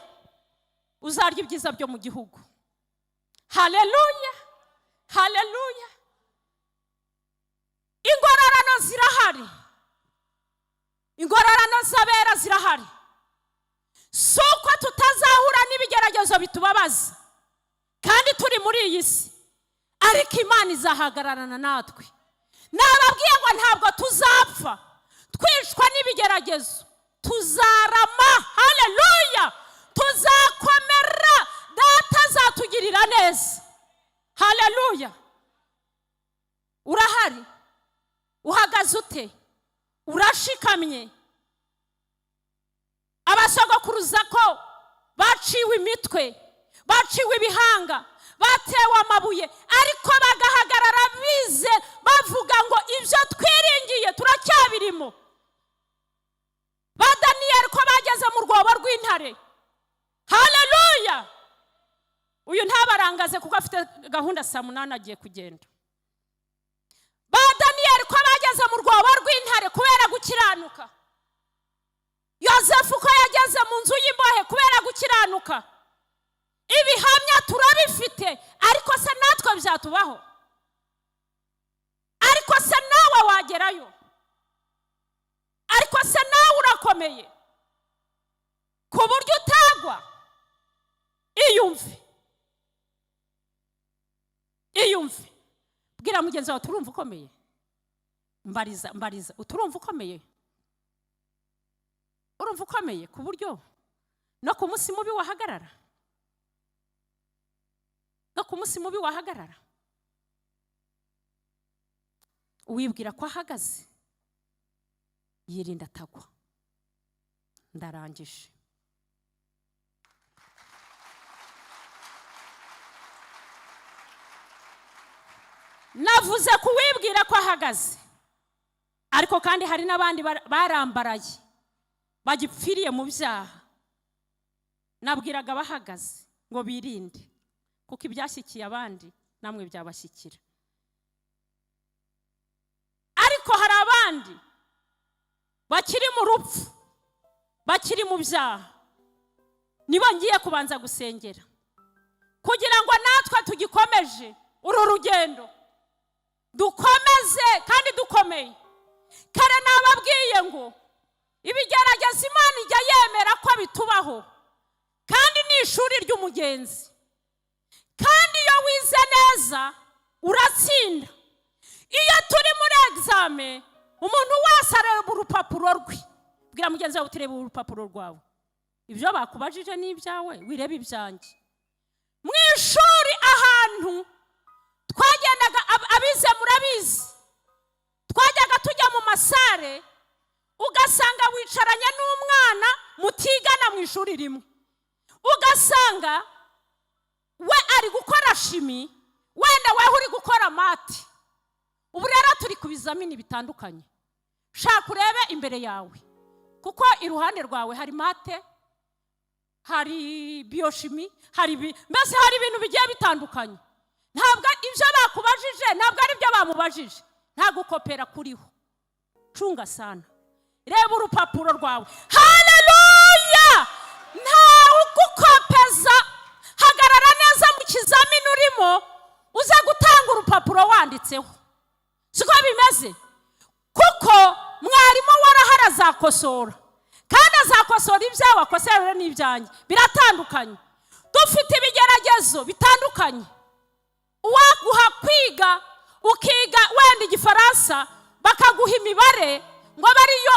uzarya ibyiza byo mu gihugu. Haleluya, haleluya! Ingororano zirahari, ingororano z'abera zirahari. Si uko tutazahura n'ibigeragezo bitubabaza kandi turi muri iyi si, ariko Imana izahagararana natwe. Nababwiye ngo ntabwo tuzapfa twicwa n'ibigeragezo, tuzarama. Haleluya! Tuzakomera, Data azatugirira neza. Haleluya! Urahari? Uhagaze ute? Urashikamye? Abasogokuruza ko baciwe imitwe, baciwe ibihanga, batewe amabuye, ariko bagahagarara bize bavuga ngo: "Ibyo twiringiye turacyabirimo." Ba Daniyeli ko bageze mu rwobo rw'intare. Haleluya! Uyu ntabarangaze kuko afite gahunda, saa 8 agiye kugenda. Ba Daniyeli ko bageze mu rwobo rw'intare kubera gukiranuka, Yosefu ko yageze mu nzu y'imbohe kubera gukiranuka, ibihamya turabifite. Ariko se natwe byatubaho? Ariko se nawe wagerayo? Ariko se nawe urakomeye ku buryo utagwa? Iyumve, iyumve. Bwira mugenzi wawe: "Turumva ukomeye?" Mbariza, mbariza: "Uturumva ukomeye? Urumva ukomeye ku buryo no ku munsi mubi wahagarara? No ku munsi mubi wahagarara?" Uwibwira ko ahagaze yirinda atagwa. Ndarangije. Navuze ku wibwira ko ahagaze, ariko kandi hari n'abandi barambaraye, bagipfiriye mu byaha. Nabwiraga abahagaze ngo birinde, kuko ibyashyikiye abandi namwe byabashyikira. Ariko hari abandi bakiri mu rupfu, bakiri mu byaha, nibo ngiye kubanza gusengera, kugira ngo natwe tugikomeje uru rugendo dukomeze kandi dukomeye. Kare nababwiye ngo ibigerageza Imana ijya yemera ko bitubaho, kandi ni ishuri ry'umugenzi, kandi iyo wize neza uratsinda. Iyo turi muri examen, umuntu wese areba urupapuro rwe. Bwira mugenzi wawe uti: "Reba urupapuro rwawe, ibyo bakubajije ni ibyawe, wirebe ibyanjye." Mu ishuri ahantu twagendaga, abize murabizi, twajyaga tujya mu ma salle, ugasanga wicaranye n'umwana mutigana mu ishuri rimwe, ugasanga we ari gukora chimie, wenda weho uri gukora maths. Ubu rero turi ku bizamini bitandukanye. Shaka urebe imbere yawe, kuko iruhande rwawe hari maths, hari biochimie, hari mbese hari ibintu bigiye bitandukanye. Ntabwo ibyo bakubajije ntabwo ari byo bamubajije, nta gukopera kuriho. Cunga sana, reba urupapuro rwawe. Haleluya! Ntawe ugukopeza. Hagarara neza mu kizamini urimo, uze gutanga urupapuro wanditseho. Siko bimeze? Kuko mwarimu warahari, azakosora kandi. Azakosora ibyawe, akosore n'ibyanjye. Biratandukanye. Dufite ibigeragezo bitandukanye. Uwaguha kwiga, ukiga wenda Igifaransa, bakaguha imibare ngo abe ariyo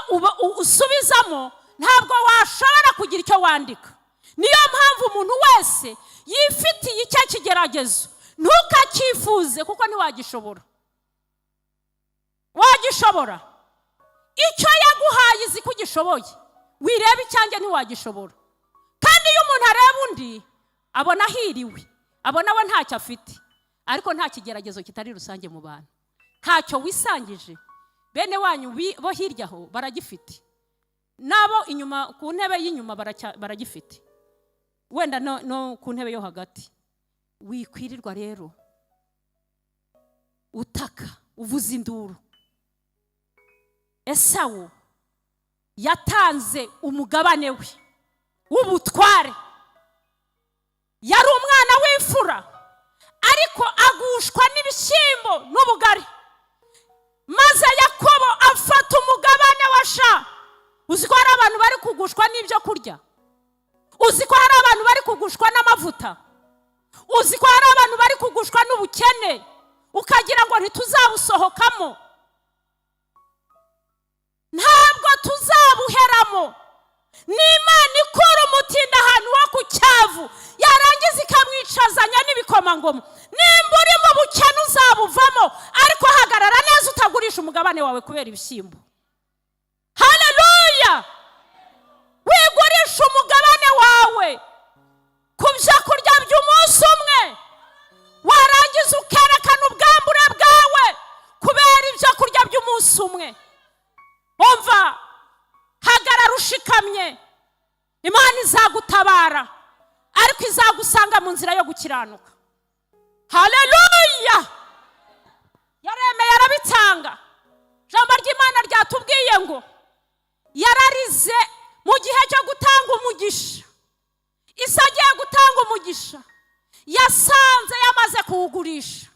usubizamo, ntabwo washobora kugira icyo wandika. Niyo mpamvu umuntu wese yifitiye icyo kigeragezo. Ntukacyifuze kuko ntiwagishobora. Wagishobora? Icyo yaguhaye izi ko ugishoboye. Wireba icyanjye, ntiwagishobora. Kandi iyo umuntu areba undi, abona ahiriwe, abona we ntacyo afite. Ariko nta kigeragezo kitari rusange mu bantu. Ntacyo wisangije. Bene wanyu bo hirya aho baragifite, n'abo inyuma ku ntebe y'inyuma baragifite, wenda no ku ntebe yo hagati. Wikwirirwa rero utaka, uvuza induru. Esawu yatanze umugabane we w'ubutware. Yari umwana w'imfura, ariko agushwa n'ibishyimbo n'ubugari, maze Yakobo afata umugabane wa sha. Uzi ko hari abantu bari kugushwa n'ibyo kurya? Uzi ko hari abantu bari kugushwa n'amavuta? Uzi ko hari abantu bari kugushwa n'ubukene, ukagira ngo ntituzabusohokamo? Ntabwo tuzabuheramo. Ni Imana ikura umutindi ahantu ho ku cyavu, yarangiza ikamwicazanya n'ibikomangoma. Nimba uri mu bukene, uzabuvamo, ariko hagarara neza, utagurisha umugabane wawe kubera ibishyimbo. Haleluya! Wigurisha umugabane wawe ku byo kurya by'umunsi umwe, warangiza ukerekana ubwambure bwawe kubera ibyo kurya by'umunsi umwe. Umva, hagarara ushikamye. Imana izagutabara, ariko izagusanga mu nzira yo gukiranuka. Haleluya! Yaremeye arabitanga. Ijambo ry'Imana ryatubwiye ngo yararize mu gihe cyo gutanga umugisha. Isi agiye gutanga umugisha, yasanze yamaze kuwugurisha,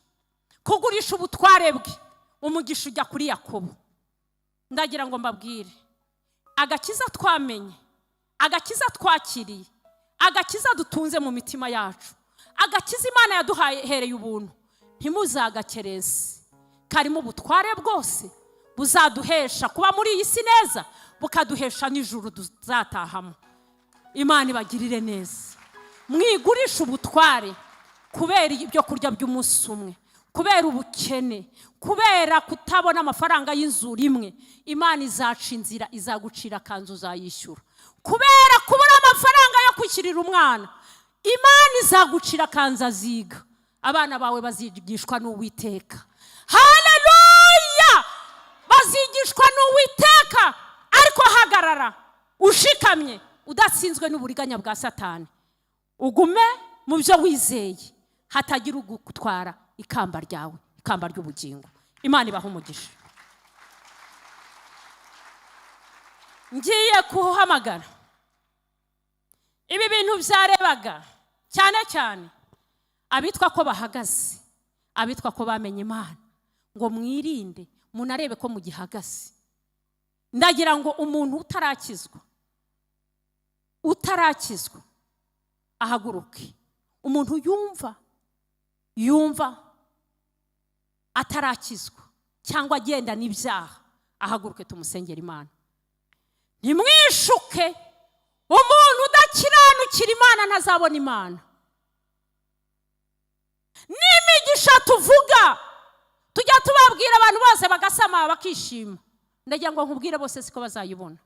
kugurisha ubutware bwe. Umugisha ujya kuri Yakobo. Ndagira ngo mbabwire, agakiza twamenye, agakiza twakiriye, agakiza dutunze mu mitima yacu, agakiza Imana yaduhereye ubuntu, ntimuzagakereze. Karimo ubutware bwose buzaduhesha kuba muri iyi si neza, bukaduhesha n'ijuru tuzatahamo. Imana ibagirire neza. Mwigurisha ubutware kubera ibyo kurya by'umunsi umwe, kubera ubukene, kubera kutabona amafaranga y'inzu rimwe. Imana izaca inzira, izagucira akanzu, uzayishyura. Kubera kubura amafaranga yo kwishyurira umwana, Imana izagucira akanzu, aziga. Abana bawe bazigishwa n'Uwiteka. Haleluya! Bazigishwa n'Uwiteka. Ariko hagarara ushikamye, udatsinzwe n'uburiganya bwa Satani. Ugume mu byo wizeye, hatagira ugutwara ikamba ryawe, ikamba ry'ubugingo. Imana ibaha umugisha. Ngiye kuhamagara. Ibi bintu byarebaga cyane cyane abitwa ko bahagaze, abitwa ko bamenye Imana, ngo mwirinde, munarebe ko mugihagaze. Ndagira ngo umuntu utarakizwa ahaguruke. Umuntu yumva atarakizwa cyangwa agenda n'ibyaha, ahaguruke tumusengera Imana. Ntimwishuke. Umuntu udakiranukira Imana ntazabona Imana. N'imigisha tuvuga, tujya tubabwira, abantu bose bagasama, bakishima. Ndagira ngo nkubwire, bose siko bazayibona,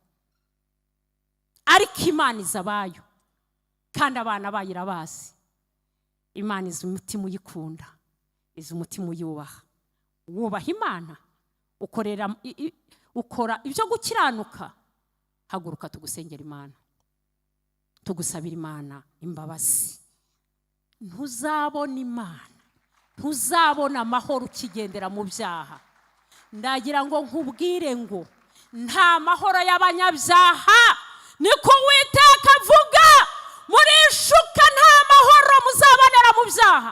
ariko Imana izi abayo, kandi abana bayo irabazi. Imana izi umutima uyikunda, izi umutima uyubaha. Wubaha Imana, ukorera ukora ibyo gukiranuka, haguruka tugusengera Imana, tugusabira Imana imbabazi. Ntuzabona Imana, ntuzabona amahoro ukigendera mu byaha. Ndagira ngo nkubwire ngo nta mahoro y'abanyabyaha, niko Uwiteka avuga. Murishuka, nta mahoro muzabonera mu byaha.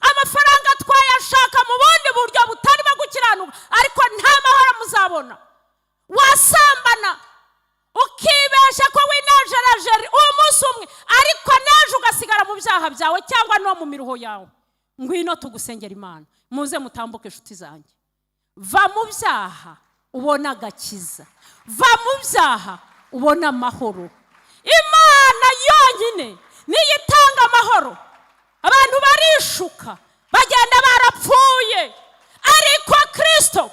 Amafaranga twayashaka mu bundi buryo butarimo gukiranuka, ariko nta mahoro muzabona. Wasambana, ukibeshya ko winezeza. byawe cyangwa no mu miruho yawe, ngwino tugusengera Imana. Muze mutambuke, inshuti zanjye. Va mu byaha ubone agakiza, va mu byaha ubone amahoro. Imana yonyine niyo itanga amahoro. Abantu barishuka, bagenda barapfuye, ariko Kirisito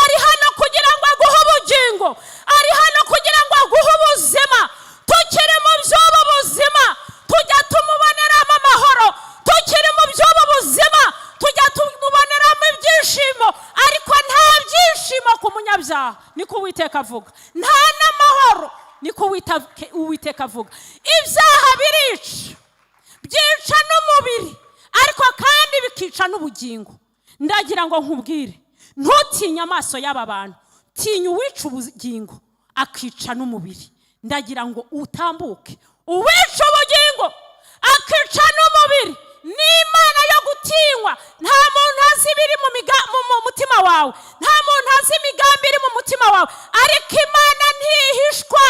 ari hano kugira ngo aguhe ubugingo, ari hano kugira ngo aguhe ubuzima. Tukiri mu by'ubu buzima tujya tumuboneramo amahoro, tukiri mu by'ubu buzima tujya tumuboneramo ibyishimo, ariko nta byishimo ku munyabyaha, niko Uwiteka avuga. Nta n'amahoro, niko Uwiteka avuga. Ibyaha birica, byica n'umubiri, ariko kandi bikica n'ubugingo. Ndagira ngo nkubwire, ntutinye amaso y'aba bantu, tinya uwica ubugingo akica n'umubiri. Ndagira ngo utambuke. Uwica ubugingo akica n'umubiri ni Imana yo gutinywa. Nta muntu azi ibiri mu mutima wawe, nta muntu azi imigambi iri mu mutima wawe, ariko Imana ntihishwa.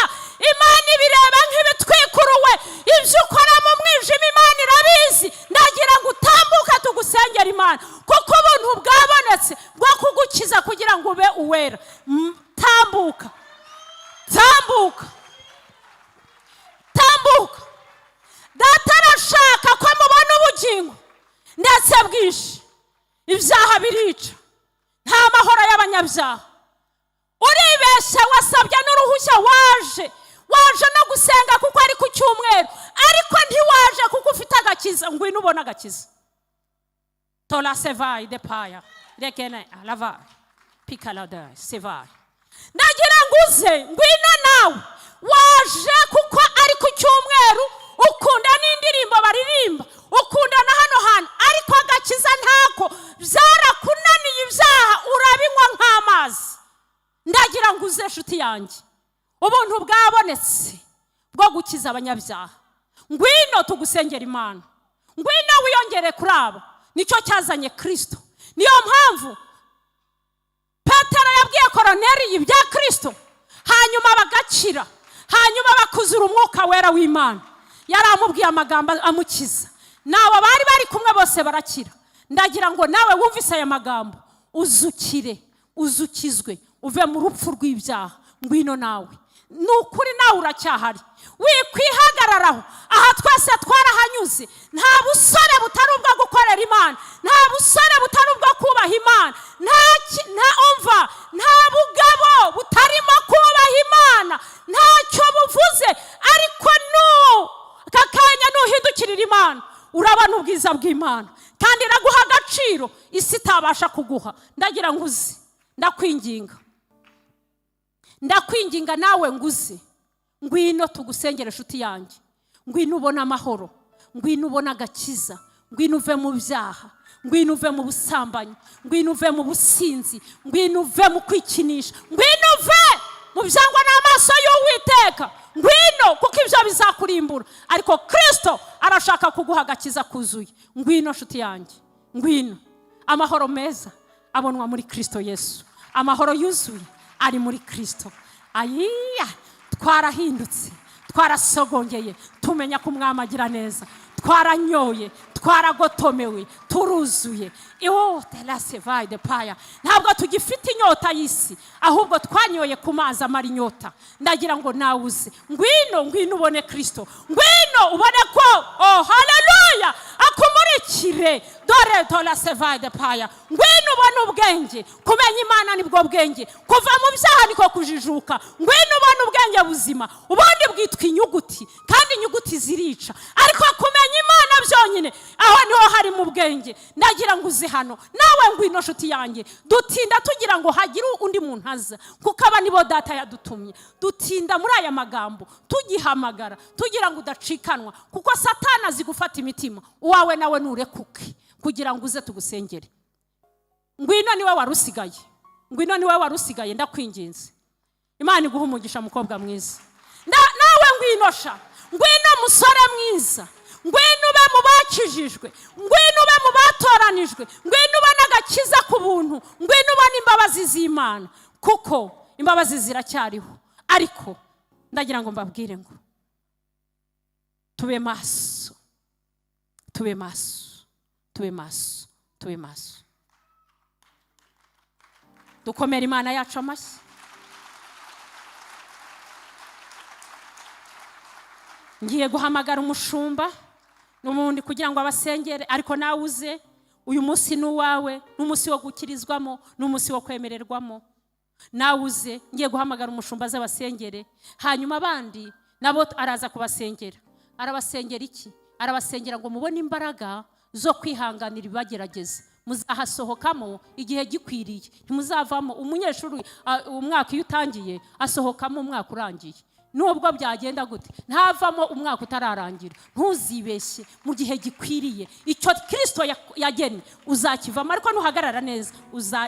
Imana ibireba nk'ibitwikuruwe. Ibyo ukora mu mwijima Imana irabizi. Ndagira ngo utambuke tugusengera Imana, kuko ubuntu bwabonetse bwo kugukiza kugira ngo ube uwera. Tambuka, tambuka, tambuka. Data arashaka ko mubona ubugingo ndetse bwinshi. Ibyaha birica, nta mahoro y'abanyabyaha. Uribeshya, wasabye n'uruhushya, waje, waje no gusenga kuko ari ku cyumweru, ariko ntiwaje kuko ufite agakiza. Ngwino ubone agakiza. Tora sevayi de paya regene alava pikalada sevayi. Ndagira ngo uze, ngwino nawe. Waje kuko ari ku cyumweru, ukunda n'indirimbo baririmba, ukunda na hano hantu, ariko agakiza ntako, byarakunaniye. Ibyaha urabinywa nk'amazi. Ndagira ngo uze, inshuti yanjye. Ubuntu bwabonetse bwo gukiza abanyabyaha. Ngwino tugusengera Imana, ngwino wiyongere kuri abo. Nicyo cyazanye Kirisito. Niyo mpamvu Petero yabwiye Koroneri ibya Kirisito, hanyuma bagakira, hanyuma bakuzura Umwuka Wera w'Imana. Yari amubwiye amagambo amukiza, nabo bari bari kumwe bose barakira. Ndagira ngo nawe wumvise aya magambo uzukire, uzukizwe, uve mu rupfu rw'ibyaha. Ngwino nawe, ni ukuri nawe uracyahari, wikwihagararaho. Aha twese twarahanyuze. Nta busore butari ubwo gukorera Imana, nta busore butari ubwo kubaha Imana, nta umva, nta bugabo butarimo kubaha Imana. Ntacyo buvuze, ariko nu aka kanya nuhindukirira Imana urabona ubwiza bw'Imana, kandi iraguha agaciro isi itabasha kuguha. Ndagira ngo uze, ndakwinginga, ndakwinginga nawe nguze. Ngwino tugusengere, inshuti yanjye. Ngwino ubone amahoro, ngwino ubone agakiza, ngwino uve mu byaha, ngwino uve mu busambanyi, ngwino uve mu businzi, ngwino uve mu kwikinisha, ngwino uve mu byangwa n'amaso y'Uwiteka. Ngwino, kuko ibyo bizakurimbura, ariko Kirisito arashaka kuguha agakiza kuzuye. Ngwino, nshuti yanjye, ngwino. Amahoro meza abonwa muri Kirisito Yesu. Amahoro yuzuye ari muri Kirisito. Ayiya, twarahindutse, twarasogongeye, tumenya ko Umwami agira neza. Twaranyoye, twaragotomewe, turuzuye. Iwo terase de paya. Ntabwo tugifite inyota y'isi, ahubwo twanyoye ku mazi amara inyota. Ndagira ngo nawe uze. Ngwino, ngwino ubone Kirisito, ngwino ubone ko, oh haleluya, akumurikire. Dore torase de paya. Ngwino ubone ubwenge. Kumenya Imana nibwo bwenge, kuva mu byaha niko kujijuka. Ngwino ubone ubwenge buzima. Ubundi bwitwa inyuguti, kandi inyuguti zirica, ariko kumenya Imana byonyine, aho niho harimo ubwenge. Ndagira ngo uze hano nawe. Ngwino, nshuti yanjye. Dutinda tugira ngo hagire undi muntu aza, kuko aba nibo Data yadutumye. Dutinda muri aya magambo tugihamagara, tugira ngo udacikanwa, kuko Satana azi gufata imitima. Uwawe nawe nurekuke kugira ngo uze tugusengere. Ngwino, niwe wari usigaye. Ngwino, niwe wari usigaye, ndakwinginze. Imana iguha umugisha, mukobwa mwiza. Nawe ngwino sha, ngwino musore mwiza, ngwino ube mu bakijijwe, ngwino ube mu batoranijwe, ngwino ubone agakiza ku buntu, ngwino ubone imbabazi z'Imana, kuko imbabazi ziracyariho. Ariko ndagira ngo mbabwire ngo tube maso. Tube maso, tube maso, tube maso. Dukomere Imana yacu amashyi. Ngiye guhamagara umushumba n'ubundi kugira ngo abasengere, ariko nawe uze. Uyu munsi ni uwawe, ni umunsi wo gukirizwamo, ni umunsi wo kwemererwamo. Nawe uze. Ngiye guhamagara umushumba aze abasengere, hanyuma abandi nabo araza kubasengera. Arabasengera iki? Arabasengera ngo mubone imbaraga zo kwihanganira ibibagerageza. Muzahasohokamo igihe gikwiriye, ntimuzavamo. Umunyeshuri, umwaka iyo utangiye asohokamo umwaka urangiye, nubwo byagenda gute ntavamo umwaka utararangira. Ntuzibeshye, mu gihe gikwiriye icyo Kirisito yagennye uzakivamo, ariko nuhagarara neza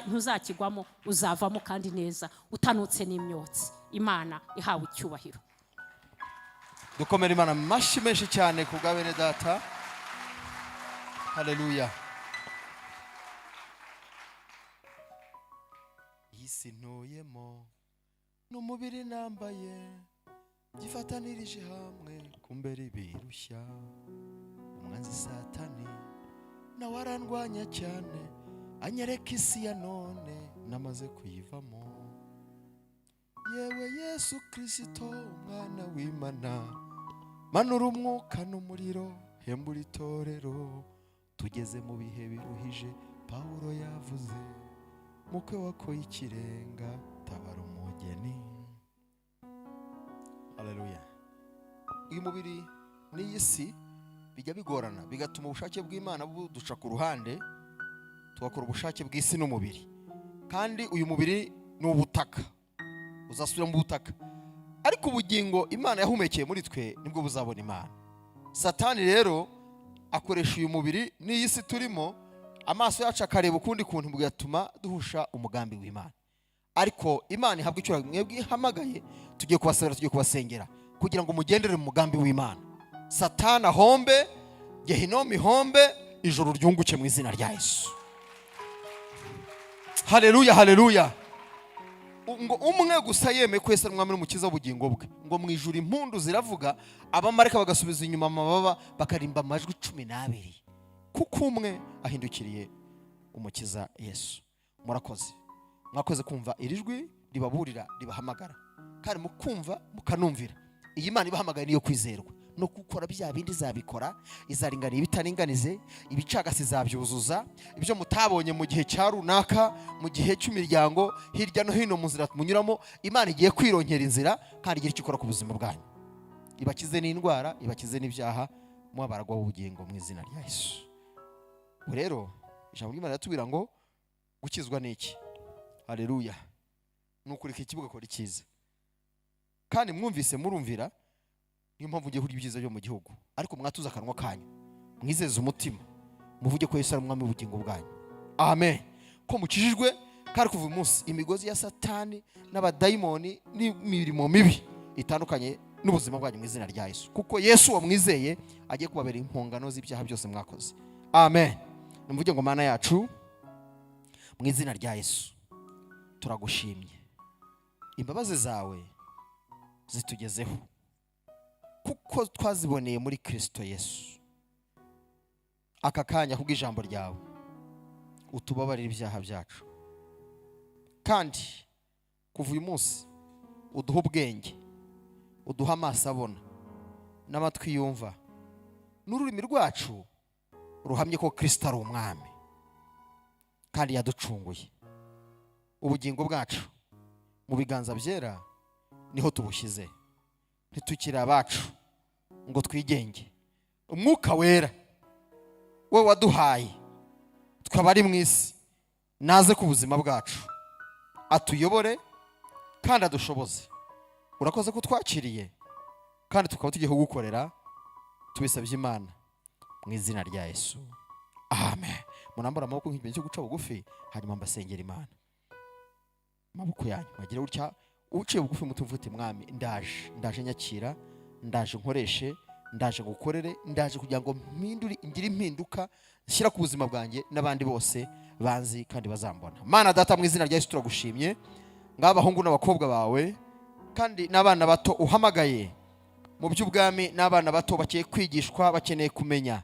ntuzakigwamo, uzavamo kandi neza utanutse n'imyotsi. Imana ihawe icyubahiro. Dukomere Imana amashyi menshi cyane ku bwa bene data. Haleluya. Iyi si ntuyemo n'umubiri nambaye gifatanirije hamwe kumbera ibirushya. Umwanzi Satani nawe arandwanya cyane, anyereka isi ya none namaze kuyivamo. Yewe Yesu Kirisito umwana w'Imana, manura umwuka n'umuriro, hembura itorero. Tugeze mu bihe biruhije, Pawulo yavuze, mukwe wakoye ikirenga, tabara umugeni. Haleluya. Uyu mubiri n'iyi si bijya bigorana, bigatuma ubushake bw'Imana buduca ku ruhande, tugakora ubushake bw'isi n'umubiri. Kandi uyu mubiri ni ubutaka, uzasubira mu butaka, ariko ubugingo Imana yahumekeye muri twe nibwo buzabona Imana. Satani rero akoresha uyu mubiri n'iyi si turimo, amaso yacu akareba ukundi kuntu, bigatuma duhusha umugambi w'Imana. Ariko Imana ihabwa icyubahiro, mwebwe ihamagaye, tugiye kubasabira, tugiye kubasengera kugira ngo mugendere mu mugambi w'Imana. Satani ahombe, gehinomu ihombe, ijuru ryunguke mu izina rya Yesu. Haleluya, haleluya. Ngo umwe gusa yemeye ko Yesu ari umwami n'umukiza w'ubugingo bwe, ngo mu ijuru impundu ziravuga, abamarayika bagasubiza inyuma amababa, bakarimba amajwi 12, kuko umwe ahindukiriye umukiza Yesu. Murakoze, mwakoze kumva iri jwi ribaburira, ribahamagara, kandi mukumva mukanumvira. Iyi Mana ibahamagaye niyo kwizerwa, no gukora bya bindi izabikora, izaringaniye ibitaringanize, ibicagasi izabyuzuza, ibyo mutabonye mu gihe cya runaka, mu gihe cy'imiryango hirya no hino mu nzira munyuramo, Imana igiye kwironkera inzira kandi igira icyo ikora ku buzima bwanyu, ibakize n'indwara, ibakize n'ibyaha, mubabaragwa w'ubugingo mu izina rya Yesu. Ubu rero ijambo ry'Imana riratubwira ngo gukizwa ni iki? Haleluya. Ni ukureka ikibi ugakora icyiza. Kandi mwumvise murumvira, niyo mpamvu ugiye kurya ibyiza byo mu gihugu. Ariko mwatuze akanwa kanyu, mwizeze umutima, muvuge ko Yesu ari umwami w'ubugingo bwanyu. Amen. Ko mukijijwe, kandi kuva uyu munsi imigozi ya Satani n'abadayimoni n'imirimo mibi itandukanye n'ubuzima bwanyu mu izina rya Yesu. Kuko Yesu wamwizeye agiye kubabera impongano z'ibyaha byose mwakoze. Amen. Nimuvuge ngo Mana yacu, mu izina rya Yesu turagushimye, imbabazi zawe zitugezeho kuko twaziboneye muri Kristo Yesu. Aka kanya kubw'ijambo ryawe utubabarire ibyaha byacu, kandi kuva uyu munsi uduhe ubwenge, uduhe amaso abona n'amatwi yumva, n'ururimi rwacu ruhamye ko Kristo ari umwami kandi yaducunguye. Ubugingo bwacu mu biganza byera niho tubushyize, ntitukiri abacu ngo twigenge. Umwuka wera we waduhaye twaba ari mu isi, naze ku buzima bwacu atuyobore kandi adushoboze. Urakoze ko twakiriye kandi tukaba tugiye kugukorera, tubisabye Imana mu izina rya Yesu, amen. Munambure amaboko nk'ikimenyetso cyo guca bugufi, hanyuma mbasengera Imana. Amaboko yanyu bagire gutya, uciye bugufi umutima uvuga uti Mwami, ndaje, ndaje nyakira, ndaje nkoreshe, ndaje ngukorere, ndaje kugira ngo mpindure, ngire impinduka nshyira ku buzima bwanjye n'abandi bose banzi kandi bazambona. Mana Data, mu izina rya Yesu turagushimye, ngaba abahungu n'abakobwa bawe kandi n'abana bato uhamagaye mu by'ubwami, n'abana bato bakeneye kwigishwa, bakeneye kumenya.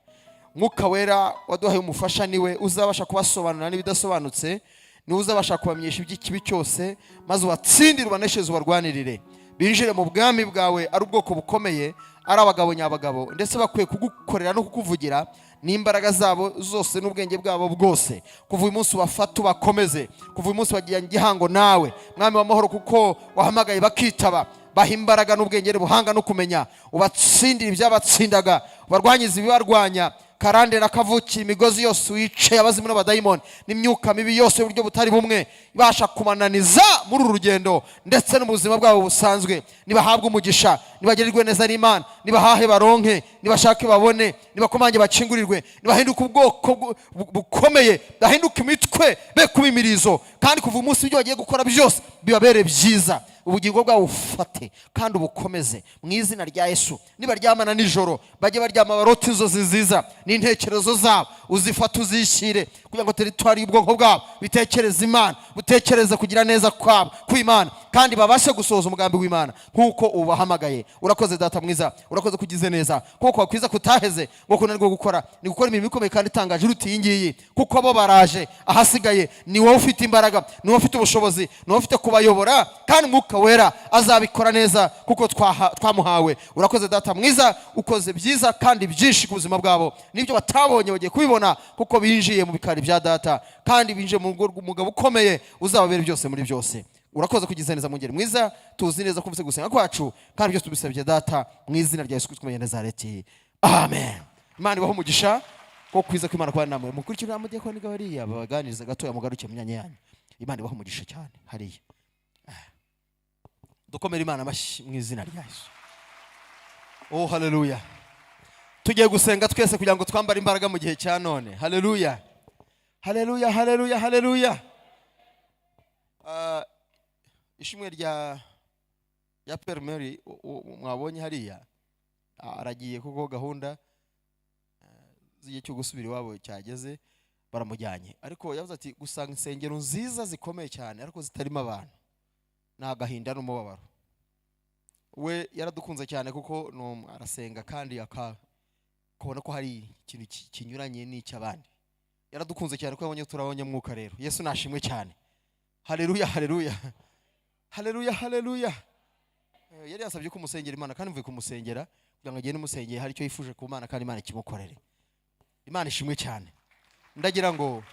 Mwuka Wera waduhaye umufasha, niwe uzabasha kubasobanurira n'ibidasobanutse, niwe uzabasha kubamenyesha iby'ikibi cyose, maze ubatsindire, ubaneshereze, ubarwanirire, binjire mu bwami bwawe ari ubwoko bukomeye, ari abagabo nyabagabo, ndetse bakwiye kugukorera no kukuvugira n'imbaraga zabo zose n'ubwenge bwabo bwose. Kuva uyu munsi ubafate, ubakomeze. Kuva uyu munsi bagira igihango nawe, Mwami w'amahoro, kuko wahamagaye bakitaba. Baha imbaraga n'ubwenge n'ubuhanga no kumenya, ubatsindire ibyabatsindaga, ubarwanyize ibibarwanya, karande na kavukiye, imigozi yose wicaye, abazimu n'abadayimoni n'imyuka mibi yose y'uburyo butari bumwe ibasha kumananiza muri uru rugendo ndetse no mu buzima bwabo busanzwe. Nibahabwe umugisha, nibagirirwe neza n'Imana, nibahahe baronke, nibashake babone, nibakomange bakingurirwe, nibahinduke ubwoko bukomeye, bahinduke imitwe be kuba imirizo, kandi kuva umunsi ibyo bagiye gukora byose bibabere byiza. Ubugingo bwabo bufate kandi ubukomeze mu izina rya Yesu. Nibaryamana nijoro, bajye baryama barota inzozi nziza, n'intekerezo zabo uzifate uzishyire, kugira ngo territoire y'ubwonko bwabo bitekereze Imana, butekereze kugira neza kwabo kw'Imana, kandi babashe gusohoza umugambi w'Imana nk'uko ubahamagaye. Urakoze, Data mwiza, urakoze kugize neza, kuko wakwiza kutaheze ngo kunanirwa gukora ni gukora imirimo ikomeye kandi itangaje iruta iyi ngiyi, kuko bo baraje. Ahasigaye ni wowe ufite imbaraga, ni wowe ufite ubushobozi, ni wowe ufite kubayobora, kandi Umwuka Wera azabikora neza kuko twamuhawe. Urakoze, Data mwiza, ukoze byiza kandi byinshi ku buzima bwabo. N'ibyo batabonye bagiye kubibona, kuko binjiye mu bikari bya Data kandi binjiye mu rugo rw'umugabo ukomeye uzababera byose muri byose. Urakoze kugize neza, mungeri mwiza. Tuzi neza ko gusenga kwacu, kandi byose tubisabye Data mu izina rya Yesu Kristo wa Nazareti, amen. Imana ibahe umugisha ko kwiza kw'Imana kubana namwe. Mukurikire uriya mudiyakoni bariya babaganiriza gatoya, mugaruke mu myanya yanyu. Imana ibahe umugisha cyane. Hariya dukomere Imana amashyi mu izina rya Yesu. Oh, haleluya! Tugiye gusenga twese kugira ngo twambare imbaraga mu gihe cya none. Haleluya, haleluya, haleluya, haleluya! Ishimwe rya Père Mary mwabonye hariya, aragiye kuko gahunda z'igihe cyo gusubira iwabo cyageze, baramujyanye. Ariko yavuze ati gusanga insengero nziza zikomeye cyane ariko zitarimo abantu ni agahinda n'umubabaro. We yaradukunze cyane kuko arasenga kandi akabona ko hari ikintu kinyuranye n'icy'abandi. Yaradukunze cyane ko yabonye turi abanyamwuka. Rero Yesu nashimwe cyane. Haleluya, haleluya, haleluya, haleluya! Yari yasabye ko umusengera Imana, kandi mvuye kumusengera kugira ngo agende umusengeye, hari icyo yifuje ku Mana kandi Imana ikimukorere. Imana ishimwe cyane. Ndagira ngo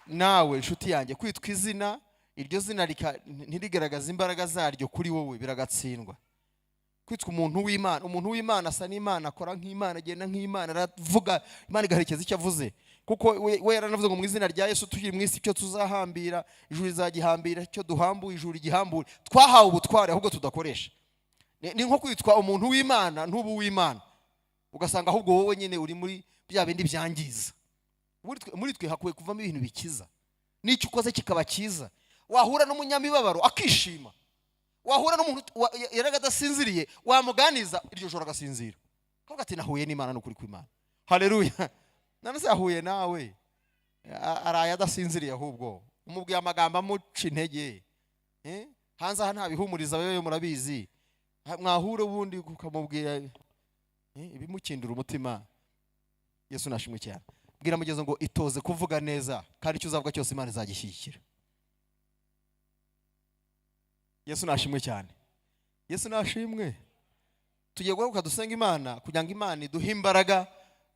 nawe, inshuti yanjye, kwitwa izina, iryo zina ntirigaragaze imbaraga zaryo kuri wowe, biragatsindwa. Kwitwa umuntu w'Imana, umuntu w'Imana asa n'Imana, akora nk'Imana, agenda nk'Imana, aravuga Imana igaherekeza icyo avuze, kuko we yaranavuze ngo mu izina rya Yesu tukiri mu isi, icyo tuzahambira ijuru rizagihambira, icyo duhambuye ijuru rigihambure. Twahawe ubutware ahubwo tudakoresha. Ni nko kwitwa umuntu w'Imana ntubu w'Imana, ugasanga ahubwo wowe nyine uri muri bya bindi byangiza. Muri twe hakwiye kuvamo ibintu bikiza, n'icyo ukoze kikaba cyiza. Wahura n'umunyamibabaro akishima, wahura n'umuntu yaraga adasinziriye, wamuganiza iryo joro agasinzira, akavuga ati nahuye n'Imana, n'ukuri kw'Imana. Haleluya! None se yahuye nawe, araye adasinziriye, ahubwo umubwiye amagambo amuca intege? Eh? Hanze aha nta bihumuriza wewe, murabizi. Mwahura ubundi ukamubwira ibimukindura umutima. Yesu nashimwe cyane. Bwira mugenzi ngo itoze kuvuga neza, kandi icyo uzavuga cyose Imana izagishyigikira. Yesu nashimwe cyane, Yesu nashimwe. Tugiye guhaguruka dusenga Imana kugira ngo Imana iduhe imbaraga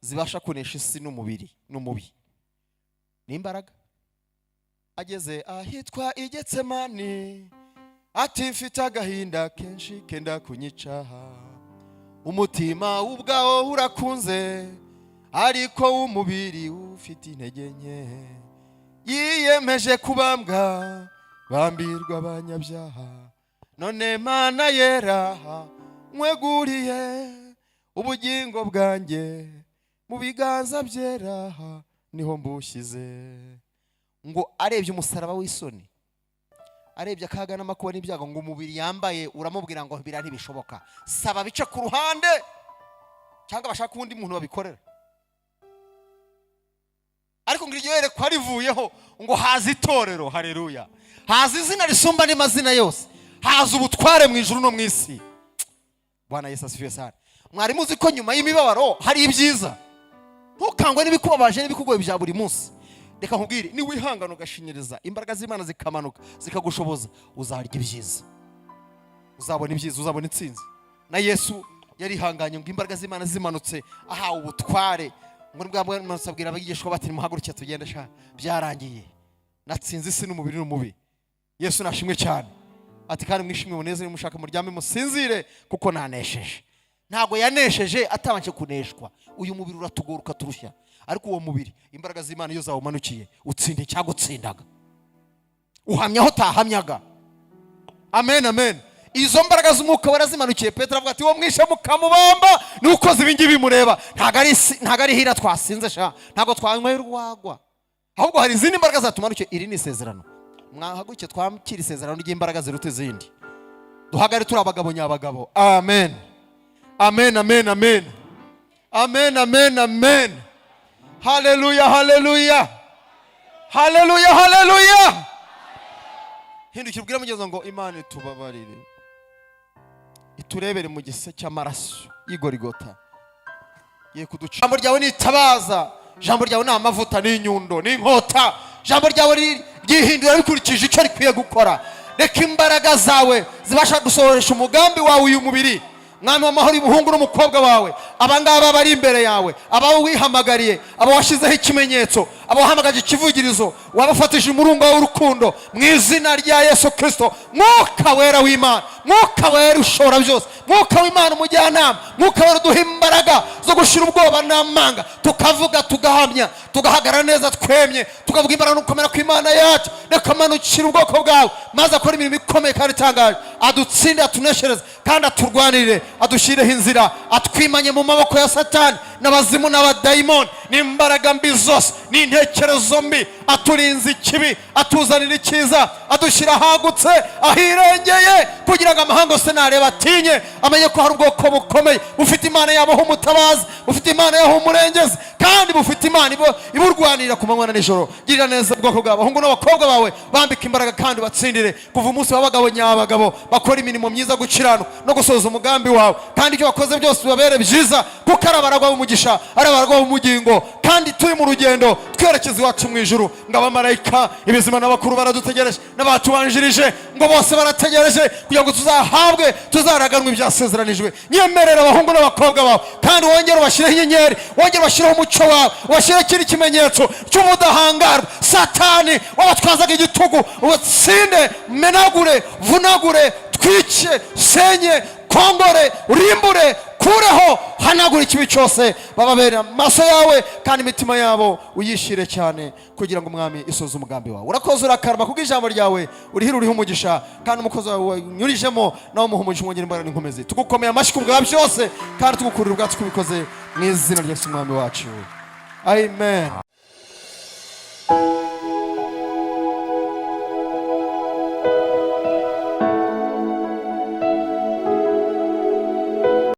zibasha kunesha isi n'umubiri n'umubi. Ni imbaraga. Ageze ahitwa i Getsemani, ati mfite agahinda kenshi kenda kunyica, umutima ubwawo urakunze ariko w'umubiri ufite intege nke. Yiyemeje kubambwa, bambirwa abanyabyaha. None Mana yera, nkweguriye ubugingo bwanjye, mu biganza byera niho mbushyize. Ngo arebye umusaraba w'isoni, arebye akaga n'amakuba n'ibyago, ngo umubiri yambaye uramubwira ngo biriya ntibishoboka, saba bice ku ruhande cyangwa bashaka undi muntu babikorera. Ariko ngo iryo yerekwa rivuyeho, ngo haza itorero. Haleluya! Haza izina risumba andi mazina yose, haza ubutware mu ijuru no mu isi. Bwana Yesu asifiwe sana. Mwari muzi ko nyuma y'imibabaro hari ibyiza? Ntukangwe n'ibikubabaje n'ibikugoye bya buri munsi. Reka nkubwire, niwihangana ugashinyiriza, imbaraga z'Imana zikamanuka zikagushoboza, uzarya ibyiza, uzabona ibyiza, uzabona intsinzi. Na Yesu yarihanganye ngo imbaraga z'Imana zimanutse, ahawe ubutware, ngo nibwo yamanutse abwira abigishwa bati: "Nimuhaguruke tugende sha, byarangiye, natsinze isi n'umubiri n'umubi." Yesu nashimwe cyane. Ati: "Kandi mwishimwe, munezere, mushaka muryame musinzire, kuko nanesheje." Ntabwo yanesheje atabanje kuneshwa. Uyu mubiri uratugora, ukaturushya, ariko uwo mubiri imbaraga z'Imana iyo zawumanukiye, utsinda icyagutsindaga, uhamya aho utahamyaga. Amen, amen. Izo mbaraga z'Umwuka warazimanukiye. Petero avuga ati: "Uwo mwishe mukamubamba ni ukoze ibi ngibi mureba." Ntabwo ari ntabwo ari hira twasinze sha, ntabwo twanyweye urwagwa, ahubwo hari izindi mbaraga zatumanukiye. Iri ni isezerano. Mwahaguruke twakira isezerano ry'imbaraga ziruta izindi, duhagare turi abagabo nyabagabo. Amen, amen, amen, amen, amen, amen, amen. Haleluya, haleluya, haleluya, haleluya. Hindukira ubwire mugenzi ngo: "Imana itubabarire, iturebere mu gise cy'amaraso y'Igorigota, ye kuduca." Ijambo ryawe ni itabaza, ijambo ryawe ni amavuta, ni inyundo, ni inkota. Ijambo ryawe ryihindura bikurikije icyo rikwiye gukora. Reka imbaraga zawe zibasha gusohoresha umugambi wawe uyu mubiri. Mwami w'amahoro, umuhungu n'umukobwa wawe abangaba bari imbere yawe, aba wihamagariye, aba washyizeho ikimenyetso, aba wahamagaje ikivugirizo, wabafatije umurunga w'urukundo, mu izina rya Yesu Kirisito, Mwuka Wera w'Imana, Mwuka Wera ushobora byose, Mwuka w'Imana umujyanama, Mwuka Wera uduha imbaraga zo gushyira ubwoba n'amanga, tukavuga, tugahamya, tugahagarara neza twemye, tukavuga imbaraga no gukomera kw'Imana yacu. Reka manukira ubwoko bwawe, maze akora imirimo ikomeye kandi itangaje, adutsinde, atuneshereze, kandi aturwanirire, adushyireho inzira, atwimanye mu maboko ya Satani n'abazimu n'abadayimoni n'imbaraga mbi zose n'intekerezo mbi, aturinze ikibi, atuzanira icyiza, adushyira ahagutse, ahirengeye, kugira ngo amahanga yose nareba atinye, amenye ko hari ubwoko bukomeye bufite Imana yabaho umutabazi, bufite Imana yaho umurengezi, kandi bufite Imana iburwanirira ku manywa na nijoro. Girira neza ubwoko bwawe, abahungu n'abakobwa bawe, bambika imbaraga kandi ubatsindire. Kuva umunsi w'abagabo nyabagabo, bakora imirimo myiza, gukiranuka no gusohoza umugambi wawe, kandi ibyo bakoze byose bibabere byiza, kuko ari abaragwa b'umugisha, ari abaragwa b'umugingo. Kandi turi mu rugendo twerekeza iwacu mu ijuru, ngo abamarayika, ibizima n'abakuru baradutegereje, n'abatubanjirije ngo bose barategereje, kugira ngo tuzahabwe, tuzaraganwe ibyasezeranijwe. Nyemerera abahungu n'abakobwa bawe, kandi wongere ubashyireho inyenyeri, wongere ubashyireho umucyo wawe, ubashyireho ikindi kimenyetso cy'ubudahangarwa. Satani wabatwazaga igitugu, ubatsinde, menagure, vunagure, twice, senye, kongore, urimbure, kureho, hanagure ikibi cyose. Bababere amaso yawe, kandi imitima yabo uyishyire cyane, kugira ngo, Umwami, isoze umugambi wawe. Urakoze, urakarama kubwo ijambo ryawe urihira, uriho umugisha, kandi umukozi wawe wanyurijemo nawe umuha umugisha, umwongera imbaraga n'inkomezi. Tugukomeye amashyi ku bwa byose, kandi tugukurira ubwacu kubikoze mu izina rya Yesu Umwami wacu, amen.